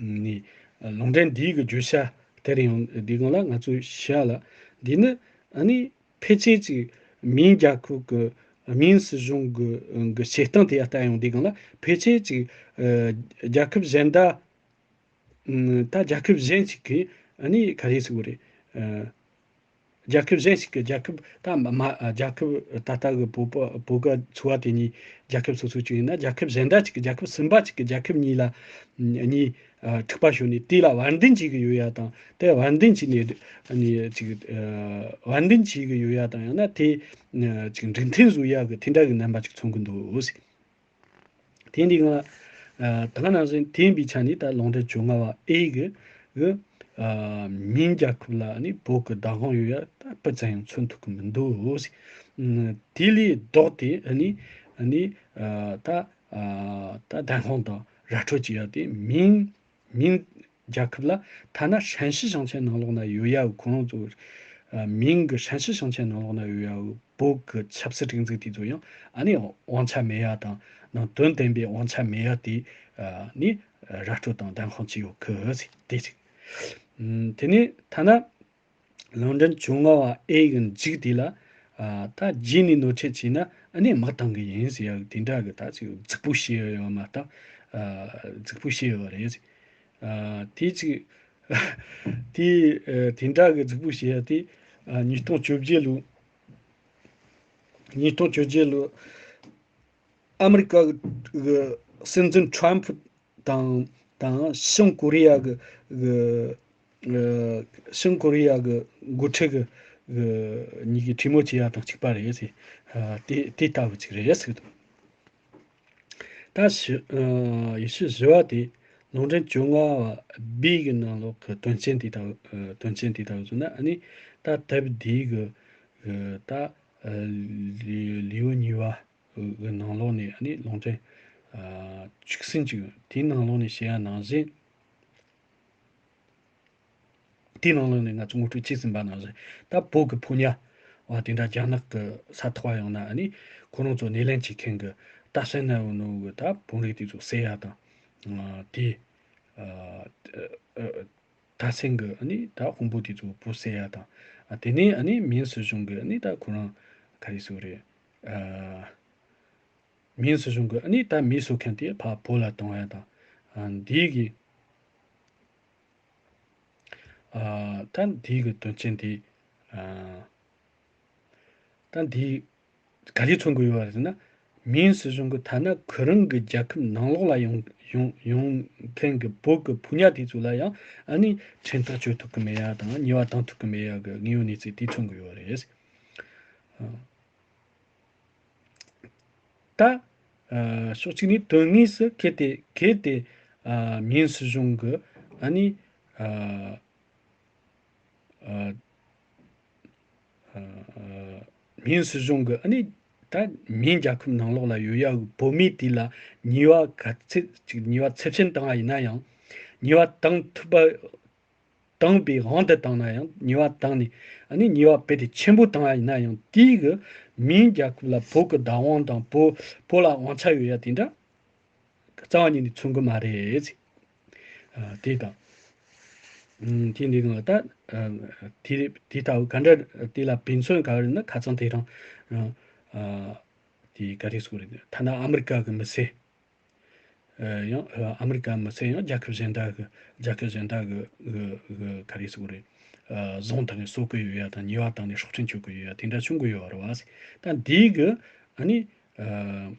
ནི། ལུང་འདྲེན་འདིའི་གི་བརྗོད་བྱ་དེར་ཡང་འདི་གང་ལ་ང་ཚོས་བཤད་ལ། འདི་ནི་ཨ་ནི་ཕལ་ཆེར་ཅིག་མིང་རྒྱལ་ཁབ་ཀྱི་མིང་སྲིད་གཞུང་གི་གི་བྱེད་སྟངས་དེ་ལྟ་ཡོང་དུས་སྒང་ལ་ཕལ་ཆེར་ཅིག་ཨ་རྒྱལ་ཁབ་གཞན་དག་ད་རྒྱལ་ཁབ་གཞན་ཞིག་གིས་ཨ་ནི་ག་རེ་ཟེར་དགོས་རེད། ཨ་རྒྱལ་ཁབ་གཞན་ཞིག་གི་རྒྱལ་ཁབ་ད་མ་མ་ཨ་རྒྱལ་ཁབ་ད་ལྟ་གི་བོད་པ་བོད་ག་ཚོ་བ་དེ་གཉིས་རྒྱལ་ཁབ་སོ་སོ་གཅིག་ཡིན་ན། རྒྱལ་ཁབ་གཞན་དག་ཅིག་གི་རྒྱལ་ཁབ་གསུམ་པ་ཅིག་གི་རྒྱལ་ཁབ་གཉིས་ལ་གཉིས་ཨ་འཁྲུག་པ་ཤོར་ནས་དེ་ལ་བར་འདུམ་བྱེད་གི་ཡོད་ཡ་དང་། དེ་བར་འདུམ་བྱས་ནས་ཨ་ནི་ཅིག་ཨ་བར་འདུམ་བྱེད་གི་ཡོད་ཡ་དང་། ཡང་ན་དེ་ཨ་ཅིག་འགྲིག་མཐུན་བཟོ་ཡ་གི་དེ་འདྲ་གི་རྣམ་པ་ཅིག་མཚོན་གི་འདུག་ཟེར། དེ་འདི་ང་ཨ་ད་ག་ནང་བཞིན་དེ་ཡིན་པའི་ཆ་ནས་ད་ལུང་འདྲེན་བཅོ་ལྔ་བ་ཨེ་གི་གི་ཨ་མིང་རྒྱལ་ཁབ་ལ་ཨ་ནི་བོད་གི་བདག་དབང་ཡོད་ཡ་ད་སྤུ་ཙམ་ཡང་མཚོན་ཐུབ་གི་མི་འདུག་ཟེར། ཨ་དེ་ལས་ལྡོག་སྟེ་ཨ་ནི་ཨ་ནི་ཨ་ད་ཨ་ད་བདམས་ཁོངས་དང་ར་སྤྲོད་བྱེད་ཡ་དེ་མིང་མིང་རྒྱལ་ཁབ་ལ་ཐ་ན་ཧྲན་ཞི་ཞིང་ཆེན་ནང་ལོགས་ན་ཡོད་ཡ་གི་ཁོ་རང་ཚོ་ཨ་མིང་གི་ཧྲན་ཞི་ཞིང་ཆེན་ནང་ལོགས་ན་ཡོད་ཡ་གི་བོད་གི་ཆབ་སྲིད་སྒྲིག་འཛུགས་དེ་ཚོ་ཡང་ཨ་ནི་དབང་ཆ་མེད་ཡ་དང་། ནང་དོན་ལྡན་པའི་དབང་ཆ་མེད་ཡ་དེ་ཨ་ནི་ར་སྤྲོད་དང་བདམས་ཁོངས་བྱས་ཡོད་གི་ཟེར། དེ་གཅིག་ཨུམ། དེ་ནས་ཐ་ན་ལུང་འདྲེན་བཅོ་ལྔ་བ་ཨེ་གི་མཇུག་དེ་ལ་ཨ་ད་རྗེས་ནས་ནོར་འཁྲུལ་བྱས་ན་ཨ་ནི་དམག་བཏང་གི་ཡིན་ཟེར་ཡ་དེ་འདྲ་གི་ད་ཅིག་རྫིག་པོ་བཤད་ཡོད་མ་གཏོགས་ཨ་རྫིག་པོ་བཤད་ཡོད་རེད་ཟེར། ཨ་དེ་ཅིག་དེ་ཨ་དེ་འདྲ་གི་རྫིག་པོ་བཤད་ཡ་དེ་ཨ་ཉིས་སྟོང་བཅོ་བརྒྱད་ལོ། ཉིས་སྟོང་བཅོ་བརྒྱད་ལོ་ཨ་མི་རི་ཀ་གི་སྲིད་འཛིན་ཁྲོམ་ཕུ་དང་དང་བྱང་ཀོ་རི་ཡ་གི་གི་ཨ་བྱང་ཀོ་རི་ཡ་གི་འགོ་ཁྲིད་གི་གི་གཉིས་ཀྱི་གྲོས་མོལ་བྱེད་ཡ་དང་གཅིག་པ་རེད་ཟེར། ཨ་དེ་དེ་ལྟ་བུ་ཅིག་རེད་ཟེར་གི་འདུག་ད་ཞི་ཨ་ཡེ་ཤུ་བཞི་བ་དེ་ལུང་འདྲེན་བཅོ་ལྔ་བ་བི་གི་ནང་ལོགས་ཀྱི་དོན་ཚན་དེ་ལྟ་བུ་ཨ་དོན་ཚན་དེ་ལྟ་བུ་བཟོས་ན། ཨ་ནི་ད་དེབ་འདིའི་གི་གི་ད་ཨ་ལེའུ་ལེའུ་གཉིས་པ་གི་ནང་ལོགས་ནས་ཨ་ནི་ལུང་འདྲེན་ཨ་བཅུ་གསུམ་ཅིག་ཡོད། དེའི་ནང་ལོགས་ནས་བཤད་ཡ་ནང་བཞིན། དེའི་ནང་ལོགས་ནས་ང་ཚོ་ངོ་སྤྲོད་བྱས་ཟིན་པ་ནང་བཞིན། ད་བོད་ཀྱི་ཕོ་ཉ་བ་དེ་འདྲ་རྒྱ་ནག་གི་ས་ཐོག་ཡོང་ན། ཨ་ནི་ཁོ་རང་ཚོ་སྣེ་ལེན་བྱེད་མཁན་གྱི་ད་སེ་ན་བོ་ནོ་གི་ད་བོད་རིགས་དེ་ཚོ་བསད་ཡ་དང་། ཨ་དེ་ཨ་ཨ་ད་སེང་གི་ཨ་ནི་ད་དཔོན་པོ་དེ་ཚོ་བུ་བསད་ཡ་དང་། ཨ་དེ་ནས་ཨ་ནི་མིན་སྲིད་གཞུང་གི་ཨ་ནི་ད་ཁོ་རང་ག་རེ་ཟེར་རེད། ཨ་མིན་སྲིད་གཞུང་གི་ཨ་ནི་ད་མི་གསོད་མཁན་དེ་ཕར་བོད་ལ་གཏོང་ཡ་དང་། ཨ་འདི་གི་ཨ་ད་འདི་གི་དོན་ཚན་དེ་ཨ་ད་འདི་ག་རེ་མཚོན་གི་ཡོད་རེད་ཟེར་ན། མིན་སྲིད་གཞུང་གི་ཐ་ན་ཁོ་རང་གི་རྒྱལ་ཁབ་ནང་ལོགས་ལ་ཡོང་ཡོང་ཡོང་མཁན་གི་བོད་གི་ཕོ་ཉ་དེ་ཚོ་ལ་ཡང་ཨ་ནི་ཁྲིམས་ཐག་གཅོད་ཐུབ་གི་མེད་ཡ་དང་། ཉེས་པ་གཏོང་ཐུབ་གི་མེད་ཡ་གི་དངོས་ཡོད་གནས་ཚུལ་དེ་མཚོན་གི་ཡོད་རེད། ཨ། ད་ཨ་ཕྱོགས་གཅིག་ནས་དོན་དངོས་སུ་གལ་ཏེ་གལ་ཏེ་ཨ་མིན་སྲིད་གཞུང་གི་ཨ་ནི་ཨ་ཨ་ཨ་མིན་སྲིད་གཞུང་གི་ཨ་ནི་ད་མིན་རྒྱལ་ཁབ་ནང་ལོགས་ལ་ཡོད་ཡ་གི་བོད་མི་དེ་ལ་ཉེས་པ་ག་ཚད་ཅིག་ཉེས་པ་ཚབས་ཆེན་བཏང་བ་ཡིན་ན་ཡང་། ཉེས་པ་བཏང་ཐུབ་པ། བཏང་བའི་དབང་དུ་བཏང་ན་ཡང་ཉེས་པ་བཏང་ནས་ཨ་ནི་ཉེས་པ་རྦད་དེ་ཆེན་པོ་བཏང་བ་ཡིན་ན་ཡང་དེའི་གི་མིང་རྒྱལ་ཁབ་ལ་བོད་ཀྱི་བདག་དབང་དང་བོད་བོད་ལ་དབང་ཆ་ཡོད་ཡ་དེ་འདྲ་རྩ་བ་ཉིད་ནས་མཚོན་གི་མ་རེད། ཨ། དེ་དང་། ཨ། དེ་འདི་གང་ལ་ད། ཨ། དེ་དེ་ལྟ་བུ་ག་འདྲ་དེ་ལ་དཔེ་མཚོན་ག་རེ་ན་ཁ་ཚང་དེ་རང་། ཨ། དེ་ག་རེ་ཟེར་དགོས་རེད། ཐ་ན་ཨ་མི་རི་ཀ་གི་མི་སེར། ཨ། ཡང་ཨ་མི་རི་ཀ་མི་སེར་ཡང་རྒྱལ་ཁབ་གཞན་དག་གི་རྒྱལ་ཁབ་གཞན་དག་གི་གི་གི་ག་རེ་ཟེར་དགོས་རེད། ཨ། བཟུང་དང་གསོད་གི་ཡོད་ཡ་དང་ཉེས་པ་བཏང་ནས་སྲོག་ཁྲིམས་གཅོད་གི་ཡོད་ཡ་དེ་འདྲ་བྱུང་གི་ཡོད་རེད་བ། ད་འདི་གི་ཨ་ནི། ཨ།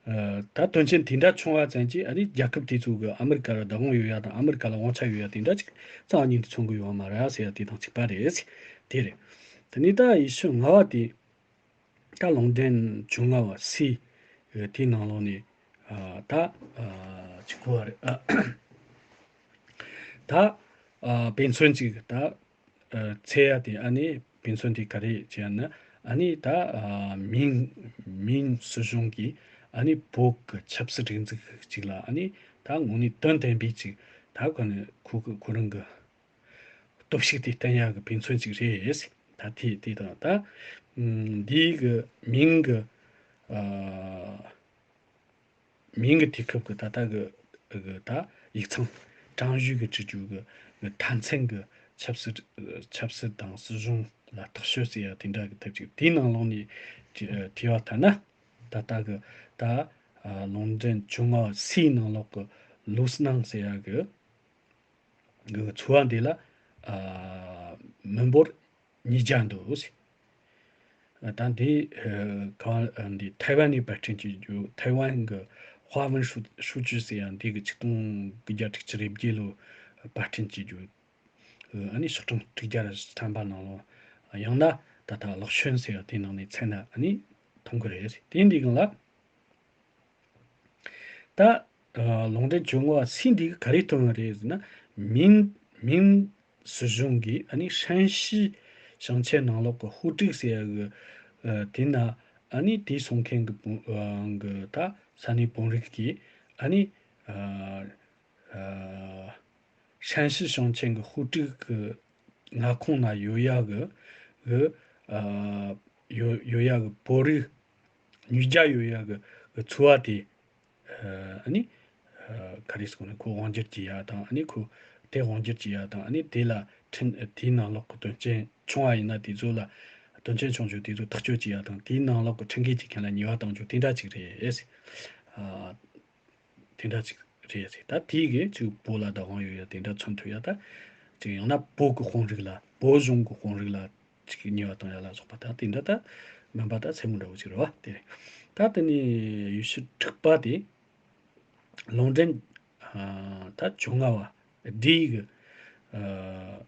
ཨ། ད་དོན་རྐྱེན་དེ་འདྲ་བྱུང་བ་ཙམ་གྱིས་ཨ་ནི་རྒྱལ་ཁབ་དེ་ཚོ་གི་ཨ་མི་རི་ཀ་ལ་བདག་དབང་ཡོད་ཡ་དང་ཨ་མི་རི་ཀ་ལ་དབང་ཆ་ཡོད་ཡ་དེ་འདྲ་ཅིག་རྩ་བ་ཉིད་དུ་མཚོན་གི་ཡོད་མ་རེད་ཟེར་ཡ་དེ་དང་གཅིག་པ་རེད། དེ་རེད། དེ་ནས་ད་ཉི་ཤུ་ལྔ་པ་དེ་ད་ལུང་འདྲེན་བཅོ་ལྔ་པ་སི་དེའི་ནང་ལོགས་ནས། ཨ། ད། ཨ། ཅིག་གོ་བ་རེད། ཨ། ད། ཨ། དཔེ་མཚོན་ཅིག་ད། ཨ། འཚོལ་ཡ་དེ་ཨ་ནི་དཔེ་མཚོན་དེ་ག་རེ་བྱས་ན་ཨ་ནི་ད། ཨ། མིང་མིང་སྲིད་གཞུང་གིས་ཨ་ནི་བོད་ཀྱི་ཆབ་སྲིད་སྒྲིག་འཛུགས་ཅིག་ལ་ཨ་ནི་ད་དངོས་གནས་དོན་ལྡན་པའི་ཅིག་ད་ཁོ་ནི་ཁོ་ཁོ་རང་གི་སྟོབས་ཤུགས་དེ་བསྟན་ཡ་གི་དཔེ་མཚོན་ཅིག་རེད། ད་དེ་དེ་དང་ད། ཨ། འདིའི་གི་མིང་གི། ཨ། མིང་གི་དུས་སྐབས་ཀྱི་ད་ལྟ་གི་གི་ད་ཡིག་ཚང་ཀྲང་ཞུས་ཀྱིས་བྲིས་རྒྱུ་གི་གི་མཐའ་མཚན་གྱི་ཆབ་སྲིད་ཆབ་སྲིད་དང་སྲིད་གཞུང་ལ་རྟོག་དཔྱོད་ཟེར་ཡ་དེ་འདྲ་གི་ཐབས་ཅིག་དེའི་ནང་ལོགས་ནས་བྲི་བྲིས་པ་ལྟར་ན། ད་ལྟ་གི་ད་ལུང་འདྲེན་བཅོ་ལྔ་པ་སིའི་ནང་ལོགས་ཀྱི་ལུས་སྣང་ཟེར་ཡ་གི་གི་ཚོ་བ་འདི་ལ། ཨ། མི་འབོར་ཉིས་བརྒྱ་འདུག་ཟེར། ད་འདི། ཨ། གང་། ཨ། འདི་ཐའེ་ཝན་ནས་པར་སྐྲུན་བྱེད་རྒྱུ་ཐའེ་ཝན་གྱི་ཧྭ་ཝུན་ཧྲུའུ་ཧྲུའུ་ཅི་ཟེར་ཡ་འདི་གི་ཆིག་སྟོང་དགུ་བརྒྱ་དྲུག་ཅུ་རེ་བརྒྱད་ལོ་པར་སྐྲུན་བྱེད་རྒྱུ། ཨ་ནི་ཤོག་གྲངས་དྲུག་བརྒྱ་ཐམ་པ་ནང་ལོགས། ཡང་ན་ད་ལྟ་ཀློག་ཤོན་ཟེར་ཡ་དེའི་ནང་ནས་བཙལ་ན་ཨ་ནི་མཐོང་གི་རེད། དེ་འདི་གང་ལ། ད། ཨ། ལུང་འདྲེན་བཅོ་ལྔ་པ་སི་འདི་གིས་ག་རེ་སྟོན་པ་རེད་ཟེར་ན། མིང་མིང་སྲིད་གཞུང་གིས་ཨ་ནི་ཧྲན་ཞི་ཞིང་ཆེན་ནང་ལོགས་ཀྱི་ཧུའུ་ཀྲུའུ་ཟེར་ཡ་གི། ཨ། དེ་ན་ཨ་ནི་དེ་སྲུང་མཁན་གྱི་བོ། ཨ། གི་ད་ས་གནས་བོད་རིགས་ཀྱིས་ཨ་ནི། ཨ། ཨ། ཧྲན་ཞི་ཞིང་ཆེན་གྱི་ཧུའུ་ཀྲུའུ་གི་མངའ་ཁོངས་ན་ཡོད་ཡ་གི་གི། ཨ། ཡོད་ཡོད་ཡ་གི་བོད་རིགས་ཉིས་བརྒྱ་ཡོད་ཡ་གི་གི་ཚོ་བ་དེ། ཨ་ནི། ཨ། ག་རེ་ཟེར་ན་ཁོ་དབང་སྒྱུར་བྱེད་ཡ་དང་ཨ་ནི་ཁོ་དེ་དབང་སྒྱུར་བྱེད་ཡ་དང་ཨ་ནི་དེ་ལ་ཁྲིམས་དེའི་ནང་ལོགས་ཀྱི་དོན་རྐྱེན་བྱུང་བ་ཡིན་ན་དེ་ཚོ་ལ་དོན་རྐྱེན་བྱུང་རྒྱུ་དེ་ཚོ་ཐག་གཅོད་བྱེད་ཡ་དང་དེའི་ནང་ལོགས་ཀྱི་ཁྲིམས་འགལ་བྱེད་མཁན་ལ་ཉེས་པ་གཏོང་རྒྱུ་དེ་འདྲ་ཅིག་རེད། ཨ། དེ་འདྲ་ཅིག་རེད་ཟེར། ད་དེའི་གི་ཅིག་བོད་ལ་བདག་དབང་ཡོད་ཡ་དེ་འདྲ་མཚོན་ཐུབ་ཡ། ད་ཅིག་ཡང་ན་བོད་ཀྱི་དཔོན་རིགས་ལ་བོད་གཞུང་གི་དཔོན་རིགས་ལ་ཅིག་ཉེས་པ་གཏོང་ཡ་ལ་སོགས་པ་ད་དེ་འདྲ་ད་མིན་པ་ད་ཚད་མ་འདྲ་བོ་ཅིག་རེད་བ། དེ་རེད། ད་དེ་ནས་ཉི་ཤུ་དྲུག་པ་དེ་ལུང་འདྲེན། ཨ། ད་བཅོ་ལྔ་པ་འདིའི་གི། ཨ།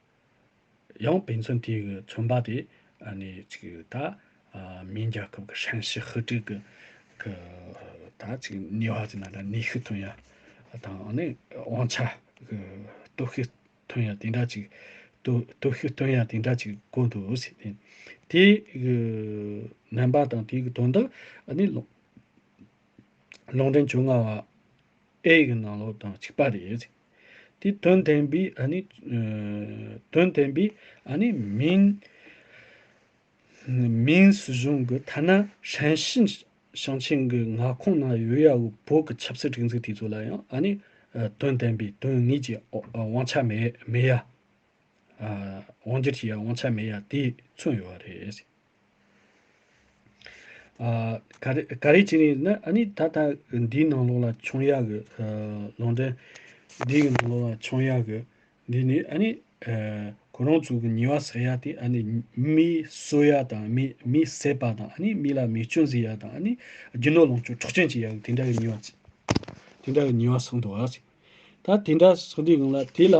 ཡང་དཔེ་མཚོན་དེ་གི་མཚོན་པ་དེ་ཨ་ནི་ཅིག་ད། ཨ། མིང་རྒྱལ་ཁབ་ཀྱི་ཧྲན་ཞི་ཧུའུ་ཀྲུའུ་གི་གི་ད་ཅིག་ནུས་པ་ཅིག་ན་ད་ནུས་ཤུགས་ཐོན་ཡ་དང་ཨ་ནི་དབང་ཆ་གི་སྟོབས་ཤུགས་ཐོན་ཡ་དེ་འདྲ་ཅིག་སྟོབས་སྟོབས་ཤུགས་ཐོན་ཡ་དེ་འདྲ་ཅིག་གོ་འདུག་ཟེར་ཏེ། དེ་གི་རྣམ་པ་དང་དེ་གི་དོན་དག་ཨ་ནི་ལུང་ལུང་འདྲེན་བཅོ་ལྔ་པ་ཨེ་གི་ནང་ལོགས་དང་གཅིག་པ་རེད། དེ་དོན་ལྡན་པའི་ཨ་ནི། ཨ། དོན་ལྡན་པའི་ཨ་ནི་མིང་མིང་སྲིད་གཞུང་གི་ཐ་ན་ཧྲན་ཞི་ཞིང་ཆེན་གྱི་མངའ་ཁོངས་ན་ཡོད་ཡ་བོད་ཀྱི་ཆབ་སྲིད་སྒྲིག་འཛུགས་དེ་ཚོ་ལ་ཡང་ཨ་ནི། ཨ། དོན་ལྡན་པའི་དོན་དངོས་ཀྱི་དབང་ཆ་མེད་མེད་ཡ། ཨ། དབང་སྒྱུར་བྱེད་ཡ་དབང་ཆ་མེད་ཡ་དེ་མཚོན་ཡོད་པ་རེད། ཨ། ག་རེ་ག་རེ་བྱས་ནས་ན་ཨ་ནི་ད་ལྟ་འདིའི་ནང་ལོགས་ལ་བྱུང་ཡག་གི། ཨ། ལུང་འདྲེན་འདིའི་ནང་ལོགས་ལ་བྱུང་ཡག་གི་འདི་ནི་ཨ་ནི། ཨ། ཁོ་རང་ཚོ་གི་ཉེས་པ་བསགས་ཡ་དེ་ཨ་ནི་མི་གསོད་ཡ་དང་མི་མི་བསད་པ་དང་ཨ་ནི་མི་ལ་མི་སྐྱོན་ཟེར་ཡ་དང་ཨ་ནི་རྒྱུ་ནོར་ལོངས་སྤྱོད་འཕྲོག་བཅོམ་བྱེད་ཡ་གི་དེ་འདྲ་གི་ཉེས་པ་དེ་འདྲ་གི་ཉེས་པ་བསགས་འདུག་ཨ། ད་དེ་འདྲ་བསགས་དུས་སྒང་ལ་དེ་ལ།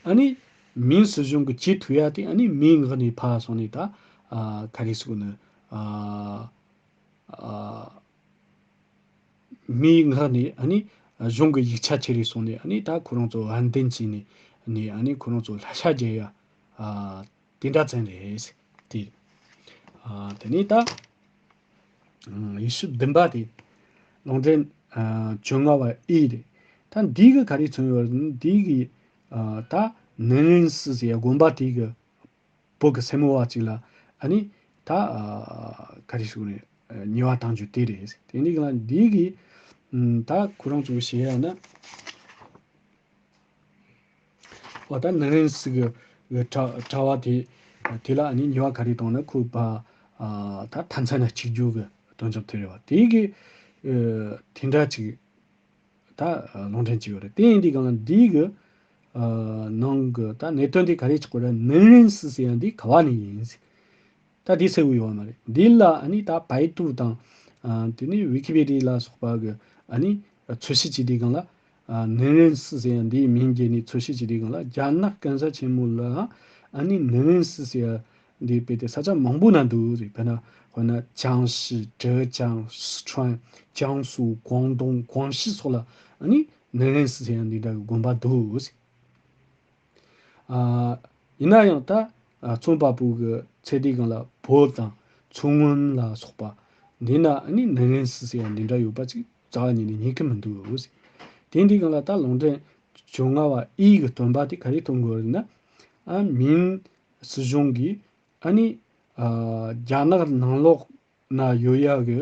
ཨ་ནི་མིང་སྲིད་གཞུང་གི་བྱེད་ཐུབ་ཡ་དེ་ཨ་ནི་མིའི་ངག་ནས་ཕར་སོང་ནས་ད། ཨ། ག་རེ་ཟེར་དགོས་ན། ཨ། ཨ། མིའི་ངག་ནས་ཨ་ནི་གཞུང་གི་ཡིག་ཆ་ཁྱེར་རེ་སོང་ནས་ཨ་ནི་ད་ཁོ་རང་ཚོ་དབང་ལྡན་བྱས་ནས་ནས་ཨ་ནི་ཁོ་རང་ཚོ་ལྷ་ཤ་རྒྱག་ཡ། ཨ། དེ་འདྲ་ཙམ་རེད། དེ། ཨ། དེ་ནས་ད། ཨ། ཉི་ཤུ་བདུན་པ་དེ། ལུང་འདྲེན་ ཨ་བཅོ་ལྔ་བ་ཨི་རེད། ད་འདི་གི་ག་རེ་མཚོན་ཡོད་རེད། འདི་གི་ཨ་ད་ནན་རན་སི་ཟེར་ཡ་དགོན་པ་དེ་གི་བོད་ཀྱི་སེར་མོ་བ་ཅིག་ལ་ཨ་ནི་ད་ཨ་ག་རེ་ཞུ་དགོས་རེད། ཉེས་པ་བཏང་རྒྱུ་དེ་རེད། དེ་འདི་གི་ལ་འདི་གི་ཨ་ད་ཁོ་རང་ཚོ་གི་བཤད་ཡ་ན། འོ་ད་ནན་རན་སི་གི་གི་གྲྭ་གྲྭ་བ་དེ་དེ་ལ་ཨ་ནི་ཉེས་པ་ག་རེ་བཏང་ན། ཁོ་པ་ཨ་ད་མཐའ་མཚམས་ན་གཅིག་གྱུར་གི་སྟོན་ཆོག་དེ་རེད་བ། དེ་གི་ཨ་དེ་འདྲ་ཅིག་ད་ལུང་འདྲེན་བྱས་ཡོད་རེད། དེ་ཡིན་དུས་གང་ལ་འདི་གི་ཨ་ནང་གི་ད་གནད་དོན་དེ་ག་རེ་ཆགས་ཀྱི་རེད། ནན་རན་སི་ཟེར་ཡ་འདི་ག་བ་ནས་ཡིན་ཟེར། ད་འདི་གསལ་བོ་ཡོད་མ་རེད། འདི་ལ་ཨ་ནི་ད་པའི་ཏུ་དང་ཨ་དེ་ནས་ཝི་ཀི་པི་ཌི་ཡ་ལ་སོགས་པ་གི་ཨ་ནི་འཚོལ་ཞིབ་བྱེད་དུས་གང་ལ། ཨ་ནན་རན་སི་ཟེར་ཡ་འདིའི་མིང་བརྒྱབ་ནས་འཚོལ་ཞིབ་བྱེད་དུས་གང་ལ། རྒྱ་ནག་གན་ས་ཆེན་མོ་ལ་ཨ་ནི་ནན་རན་སི་ཟེར་ཡ་འདི་དཔེ་དེ་ས་ཆ་མང་པོ་ན་འདུག་ཟེར། དཔེར་ན་དཔེར་ན་ཅང་ཞི། ཀྲེ་ཅང་། སི་ཁྲོན། ཅང་སུའུ། ཀོང་ཏུང་། ཀོང་ཞི་སོགས་ལ་ཨ་ནི་ནན་རན་སི་ཟེར་ཡ་འདི་འདྲ་གི་དགོན་པ་འདུག་ཟེར། ཨ་ཡིན་ན་ཡང་ད་ཨ་རྩོམ་པ་པོ་གི་ཚེ་འདས་སྒང་ལ་བོད་དང་མཚོ་སྔོན་ལ་སོགས་པ་འདི་ན་ཨ་ནི་ནན་རན་སི་ཟེར་ཡ་འདི་འདྲ་ཡོད་པ་ཅིག་རྩ་བ་ཉིད་ནས་རྙེད་ཀྱི་མི་འདུག་ཟེར། དེ་འདི་སྒང་ལ་ད་ལུང་འདྲེན་བཅོ་ལྔ་བ་ཨི་གི་སྟོན་པ་དེ་ག་རེ་སྟོན་དགོས་རེད་ན། ཨ་མིན་སྲིད་གཞུང་གིས་ཨ་ནི་ཨ་རྒྱ་ནག་ནང་ལོགས་ན་ཡོད་ཡ་གི་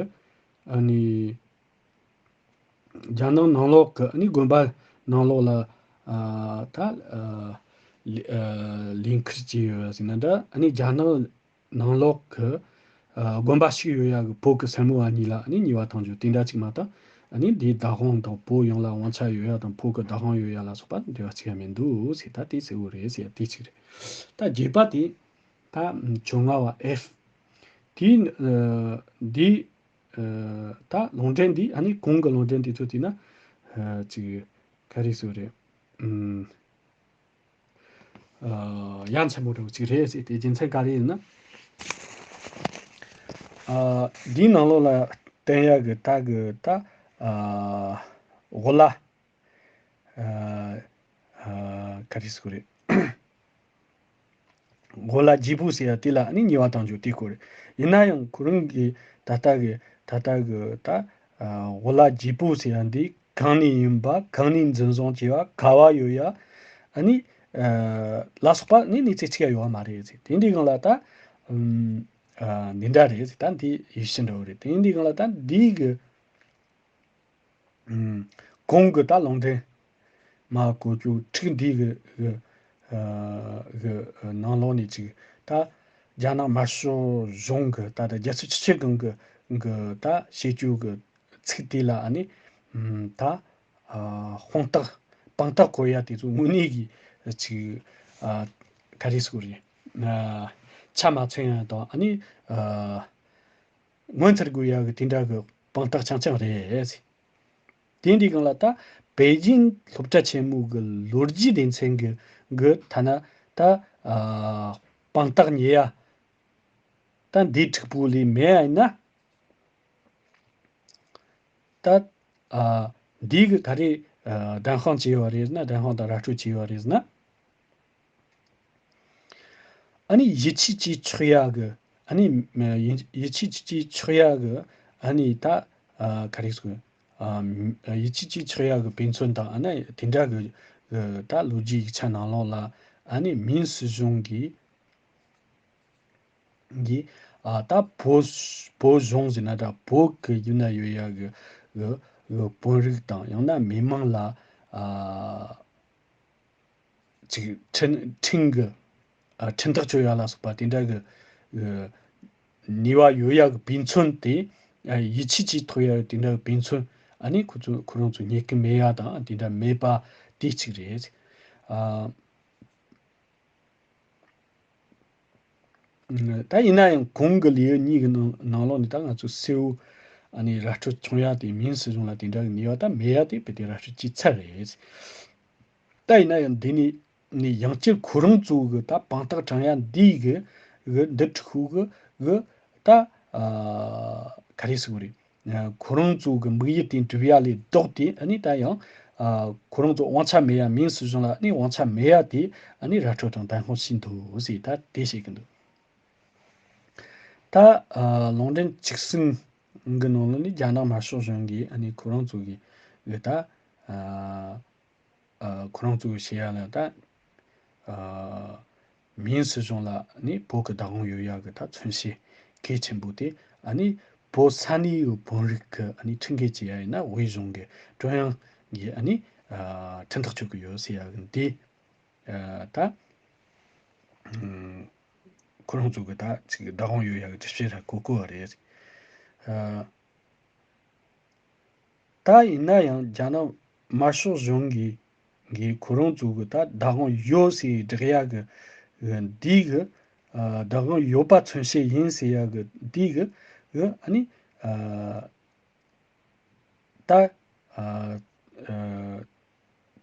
ཨ་ནི། རྒྱ་ནག་ནང་ལོགས་ཀྱི་ཨ་ནི་དགོན་པ་ནང་ལོགས་ལ་ཨ་ད་ཨ་ལི་ཨ་ལིང་ཁུར་གྱི་ཡོད་ཟེར་ན་འདྲ། ཨ་ནི་རྒྱ་ནག་ནང་ལོགས་ཀྱི་ཨ་དགོན་པ་ཞིག་ཡོད་ཡ་གི་བོད་ཀྱི་སེར་མོ་བ་གཉིས་ལ་ཨ་ནི་ཉེས་པ་བཏང་རྒྱུ་དེ་འདྲ་ཅིག་མ་གཏོགས། ཨ་ནི་འདིའི་བདག་དབང་དང་བོད་ཡོངས་ལ་དབང་ཆ་ཡོད་ཡ་དང་བོད་ཀྱི་བདག་དབང་ཡོད་ཡ་ལ་སོགས་པ་འབྲེལ་བ་གཅིག་ཡང་མི་འདུག་ཟེར། ད་དེ་གསལ་བོ་རེད་ཟེར་ཡ་དེ་གཅིག་རེད། ད་བརྒྱད་པ་དེ་ད་བཅོ་ལྔ་བ་ཨེཕ། དེའི་ཨ་འདི། ཨ་ད་ལུང་འདྲེན་འདི་ཨ་ནི་གོང་གི་ལུང་འདྲེན་དེ་ཚོ་བལྟས་ན། ཨ་ཅིག་ག་རེ་ཟེར་རེད། ཨུམ། ཨ་ཡ་མཚན་པོ་འདྲ་བོ་ཅིག་རེད་ཟེར། དེ་རྒྱུ་མཚན་ག་རེ་ཡིན་ན། ཨ་འདིའི་ནང་ལོགས་ལ་བསྟན་ཡག་གི་ད་གི་ད་ཨ་འོ་ལ། ཨ་ཨ་ག་རེ་ཟེར་དགོས་རེད། འོ་ལ་རྒྱས་པོ་ཟེར་ཡ་དེ་ལ་ནི་ཉེས་པ་བཏང་རྒྱུ་དེ་སྐོར་རེད། ཡིན་ན་ཡང་ཁོ་རང་གིས་ད་ལྟ་གི་ད་ལྟ་གི་ད་ཨ་འོ་ལ་རྒྱས་པོ་ཟེར་ཡ་འདི་གང་ནས་ཡིན་པ། གང་ནས་འཛིན་བཟུང་བྱས་པ། ག་བ་ཡོད་ཡ། ཨ་ནི་ཨ་ལ་སོགས་པ་ནི་གནས་ཚུལ་གཅིག་ཡང་ཡོད་པ་མ་རེད་ཟེར། དེ་འདྲའི་སྒང་ལ་ད་ཨུམ་ཨ་འདི་འདྲ་རེད་ཟེར། ད་འདི་ཡིད་བཞིན་འདྲ་བོ་རེད། དེ་འདྲའི་སྒང་ལ་ད་འདི་གི་ཨུམ། གོང་གི་ད་ལུང་འདྲེན་མ་གོ་རྒྱུ་ཁྲིག་འདི་གི་གི་ཨ་གི་ནང་ལོགས་ནས་ཅིག་ད་རྒྱ་ནག་དམར་ཤོག་གཞུང་གི་ད་ད་རྒྱལ་སྲིད་སྤྱི་ཁྱབ་ཁང་གི་གི་ད་བྱེད་རྒྱུ་གི་ཚིག་དེ་ལ་ཨ་ནི་ཨུམ་ད་ཨ་དཔང་རྟགས་དཔང་རྟགས་བཀོད་ཡ་དེ་ཚོ་དངོས་གནས་ཀྱི་ཅིག་ཨ་ག་རེ་ཟེར་དགོས་རེད། ཨ་ཆ་མ་མཚོན་ཡ་དང་ཨ་ནི་ཨ། ངོ་མཚར་དགོས་ཡག་གི་དེ་འདྲ་གི་དཔང་རྟགས་རྐྱང་རྐྱང་རེད། དེ་འདྲའི་སྒང་ལ་ད་པེ་ཅིན་སློབ་གྲྭ་ཆེན་མོ་གི་ལོ་རྒྱུས་སྡེ་ཚན་གི་གི་ཐ་ན་ད་ཨ་དཔང་རྟགས་ཉེ་ཡ་ད་འདི་འཁྲུག་པོ་ལས་མེད་ཡ་ཡིན་ན། ད་ཨ་འདི་གི་ག་རེ་ཨ་བདེན་དཔང་བྱས་ཡོད་རེད་ན། བདེན་དཔང་དང་ར་སྤྲོད་བྱས་ཡོད་རེད་ན། ཨ་ནི་ཡིད་ཆེས་བྱེད་ཆོག་ཡ་གི་ཨ་ནི་ཡིད་ཡིད་ཆེས་བྱེད་ཆོག་ཡ་གི་ཨ་ནི་ད་ཨ་ག་རེ་ཟེར། ཨ་ཡིད་ཆེས་བྱེད་ཆོག་ཡ་གི་དཔེ་མཚོན་དང་ཨ་ནི་དེ་འདྲ་གི་གི་ད་ལོ་རྒྱུས་ཡིག་ཆ་ནང་ལོགས་ལ་ཨ་ནི་མིན་སྲིད་གཞུང་གིས་གིས་ཨ་ད་བོད་བོད་གཞུང་ཟེར་ན་འདྲ། བོད་གི་ཡུལ་ན་ཡོད་ཡ་གི་གི་གི་དཔོན་རིགས་དང་ཡང་ན་མི་མང་ལ་ཨ། ཅིག་ཁྲིམས་ཁྲིམས་ཀྱི་ཨ་ཁྲིམས་ཐག་གཅོད་ཡ་ལ་སོགས་པ་དེ་འདྲ་གི་གི་ནུས་པ་ཡོད་ཡ་གི་དཔེ་མཚོན་དེ། ཨ་ཡིད་ཆེས་བྱེད་ཐུབ་ཡ་གི་དེ་འདྲ་གི་དཔེ་མཚོན་ཨ་ནི་ཁོ་ཚོ་ཁོ་རང་ཚོ་རྙེད་ཀྱི་མེད་ཡ་དང་དེ་འདྲ་མེད་པ་དེ་གཅིག་རེད། ཨ་ད་ཡིན་ན་ཡང་གོང་གི་ལེའུ་གཉིས་ཀྱི་ནང་ནང་ལོགས་ནས་ད་ང་ཚོ་གསལ་བོ་ཨ་ནི་ར་སྤྲོད་བྱུང་ཡ་དེ་མིན་སྲིད་གཞུང་ལ་དེ་འདྲ་གི་ནུས་པ་ད་མེད་ཡ་དེ་དཔེ་དེ་ར་སྤྲོད་བྱས་ཚར་རེད། ད་ཡིན་ན་ཡང་འདི་ནས་ནས་ཡང་བསྐྱར་ཁོ་རང་ཚོ་གི་ད་དཔང་རྟགས་དྲང་ཡ་འདི་གི་གི་འདི་འཁྲུག་པོ་གི་གི་ད་ཨ་ག་རེ་ཟེར་དགོས་རེད། ཨ་ཁོ་རང་ཚོ་གི་དམིགས་ཡུལ་དེ་འགྲུབ་ཡ་ལས་ལྡོག་སྟེ་ཨ་ནི་ད་ཡང་ཨ་ཁོ་རང་ཚོ་དབང་ཆ་མེད་ཡ། མིན་སྲིད་གཞུང་ལ་ཨ་ནི་དབང་ཆ་མེད་ཡ་དེ་ཨ་ནི་ར་སྤྲོད་དང་བདེན་དཔང་བྱས་འདུག་ཟེར་ད་དེ་བཤད་ཀྱི་འདུག་ད་ཨ་ལུང་འདྲེན་བཅུ་གསུམ་ གི་ནང་ལ་ནི་རྒྱ་ནག་དམར་ཤོག་གཞུང་གིས་ཨ་ནི་ཁོ་རང་ཚོ་གི་གི་ད་ཨ་ཨ་ཁོ་རང་ཚོ་གི་བཤད་ཡ་ལ་ད་ཨ་མིང་སྲིད་གཞུང་ལ་ནི་བོད་ཀྱི་བདག་དབང་ཡོད་ཡ་གི་ད་མཚོན་བྱེད་གལ་ཆེན་པོ་དེ། ཨ་ནི་བོད་ས་གནས་ཀྱི་བོད་རིགས་ཀྱི་ཨ་ནི་ཁྲིམས་འགལ་བྱེད་ཡ་ཡིན་ན་དབུས་གཞུང་གི་ཀྲུང་དབྱང་གིས་ཨ་ནི་ཨ་ཁྲིམས་ཐག་གཅོད་ཀྱི་ཡོད་ཟེར་ཡ་གི་འདི། ཨ་ད་ཨ་ཁོ་རང་ཚོ་གི་ད་ཅིག་བདག་དབང་ཡོད་ཡ་གི་སྒྲུབ་བྱེད་ར་གོ་གོ་བ་རེད། ཨ་ད་ཡིན་ན་ཡང་རྒྱ་ནག་དམར་ཤོག་གཞུང་གིས་གིས་ཁོ་རང་ཚོ་གི་ད་བདག་དབང་ཡོད་ཟེར་བསྒྲགས་ཡ་གི་གི་འདི་གི་ཨ་བདག་དབང་ཡོད་པ་མཚོན་བྱེད་ཡིན་ཟེར་ཡ་གི་འདི་གི་གི་ཨ་ནི་ཨ་ད་ཨ་ཨ་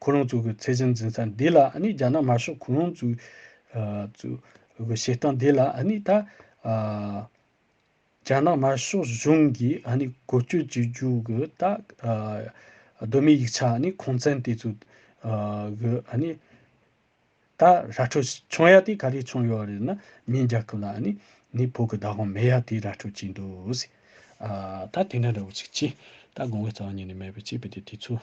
ཁོ་རང་ཚོ་གི་ཚད་གཞི་འཛིན་ས་འདི་ལ་ཨ་ནི་རྒྱ་ནག་དམར་ཤོག་ཁོ་རང་ཚོའི་ཨ་ཚོ་གི་བྱེད་སྟངས་འདི་ལ་ཨ་ནི་ད་ཨ་རྒྱ་ནག་དམར་ཤོག་གཞུང་གིས་ཨ་ནི་བཀོལ་སྤྱོད་བྱེད་རྒྱུ་གི་ད་ཨ་གདོད་མའི་ཡིག་ཆ་ཨ་ནི་ཁུངས་བཙན་དེ་ཚོ་ཨ་གི་ཨ་ནི་ད་ར་འཕྲོད་བྱུང་ཡ་དེ་ག་རེ་བྱུང་ཡོད་རེད་ན། མིའི་རྒྱལ་ཁབ་ལ་ཨ་ནི་ནི་བོད་ཀྱི་བདག་དབང་མེད་ཡ་དེ་ར་འཕྲོད་བྱས་འདུག་ཟེར། ཨ་ད་དེ་འདྲ་འདྲ་བོ་ཅིག་ཅི་ད་དགོངས་པའི་རྩ་བ་ཉིད་ནས་མེད་པའི་ཅི་བི་དེ་དེ་ཚོ་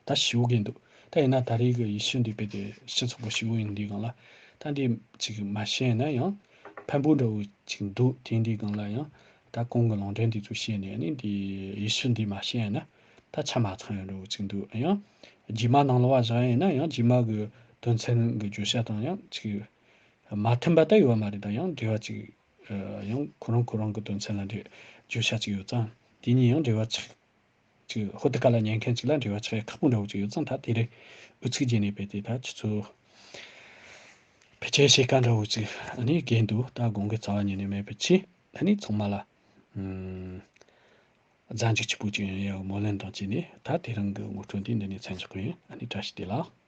ད་ཞེ་པོ་གི་འདུག་ད་ཡིན་ན་ད་རེས་ཀྱི་ཡེ་ཤུ་འདི་བི་དེ་སྤྱི་ཚོགས་པ་ཞེ་པོ་ཡིན་འདི་སྒང་ལ་ད་འདི་ཅིག་མ་ཤེས་ན་ཡང་ཕན་པོ་འདྲ་བོ་ཅིག་འདུག་དེ་འདི་སྒང་ལ་ཡང་ད་གོང་གི་ལུང་འདྲེན་འདི་ཚོ་བཤད་ནས་ནི་འདི་ཡེ་ཤུ་འདི་མ་ཤེས་ན། ད་ཆ་མ་ཚང་ཡོད་འགྲོ་ཅིག་འདུག་ཡང་རྗེས་མ་ནང་ལ་བ་བཞག་ཡིན་ན་ཡང་རྗེས་མ་གི་དོན་ཚན་གི་བརྗོད་བྱ་དང་ཡང་ཅིག་མ་མཐུན་པ་ད་ཡོད་མ་རེད། ད་ཡང་འབྲེལ་བ་ཅིག་ཡང་ཁོ་རང་ཁོ་རང་གི་དོན་ཚན་ལ་འབྲེལ་བརྗོད་བྱ་ཅིག་ཡོད་ཙང་དེ་གཉིས་ཡང་འབྲེལ་བ་ཆགས་ཅིག་ཧོ་དི་ཀ་ལ་ཉན་མཁན་ཅིག་ལ་འབྲེལ་བ་ཆགས་ཡ་ཁག་པོ་འདྲ་བོ་ཅིག་ཡོད་ཙང་ད་དེ་རིང་ཨུ་ཚུགས་བརྒྱབ་ནས་བས་དེ་ད་ཁྱེད་ཚོ་ཕལ་ཆེར་ཤེས་ཀ་འདྲ་བོ་ཅིག་ཨ་ནི་རྒན་འདུག་ད་དགོངས་གི་རྩ་བ་ཉིད་ནས་མེད་པའི་ཆེད་ཨ་ནི་ཚང་མ་ལ་ཨུམ། རྫ་འཇུག་གཅིག་པུ་གཅིག་ཡོང་ཡའི་སྨོན་ལམ་དང་བཅས་ནས་ད་དེ་རིང་གི་ངོ་སྤྲོད་འདི་འདི་ནས་མཚམས་འཇོག་གི་ཡིན། ཨ་ནི་བཀྲ་ཤིས་བདེ་ལེགས།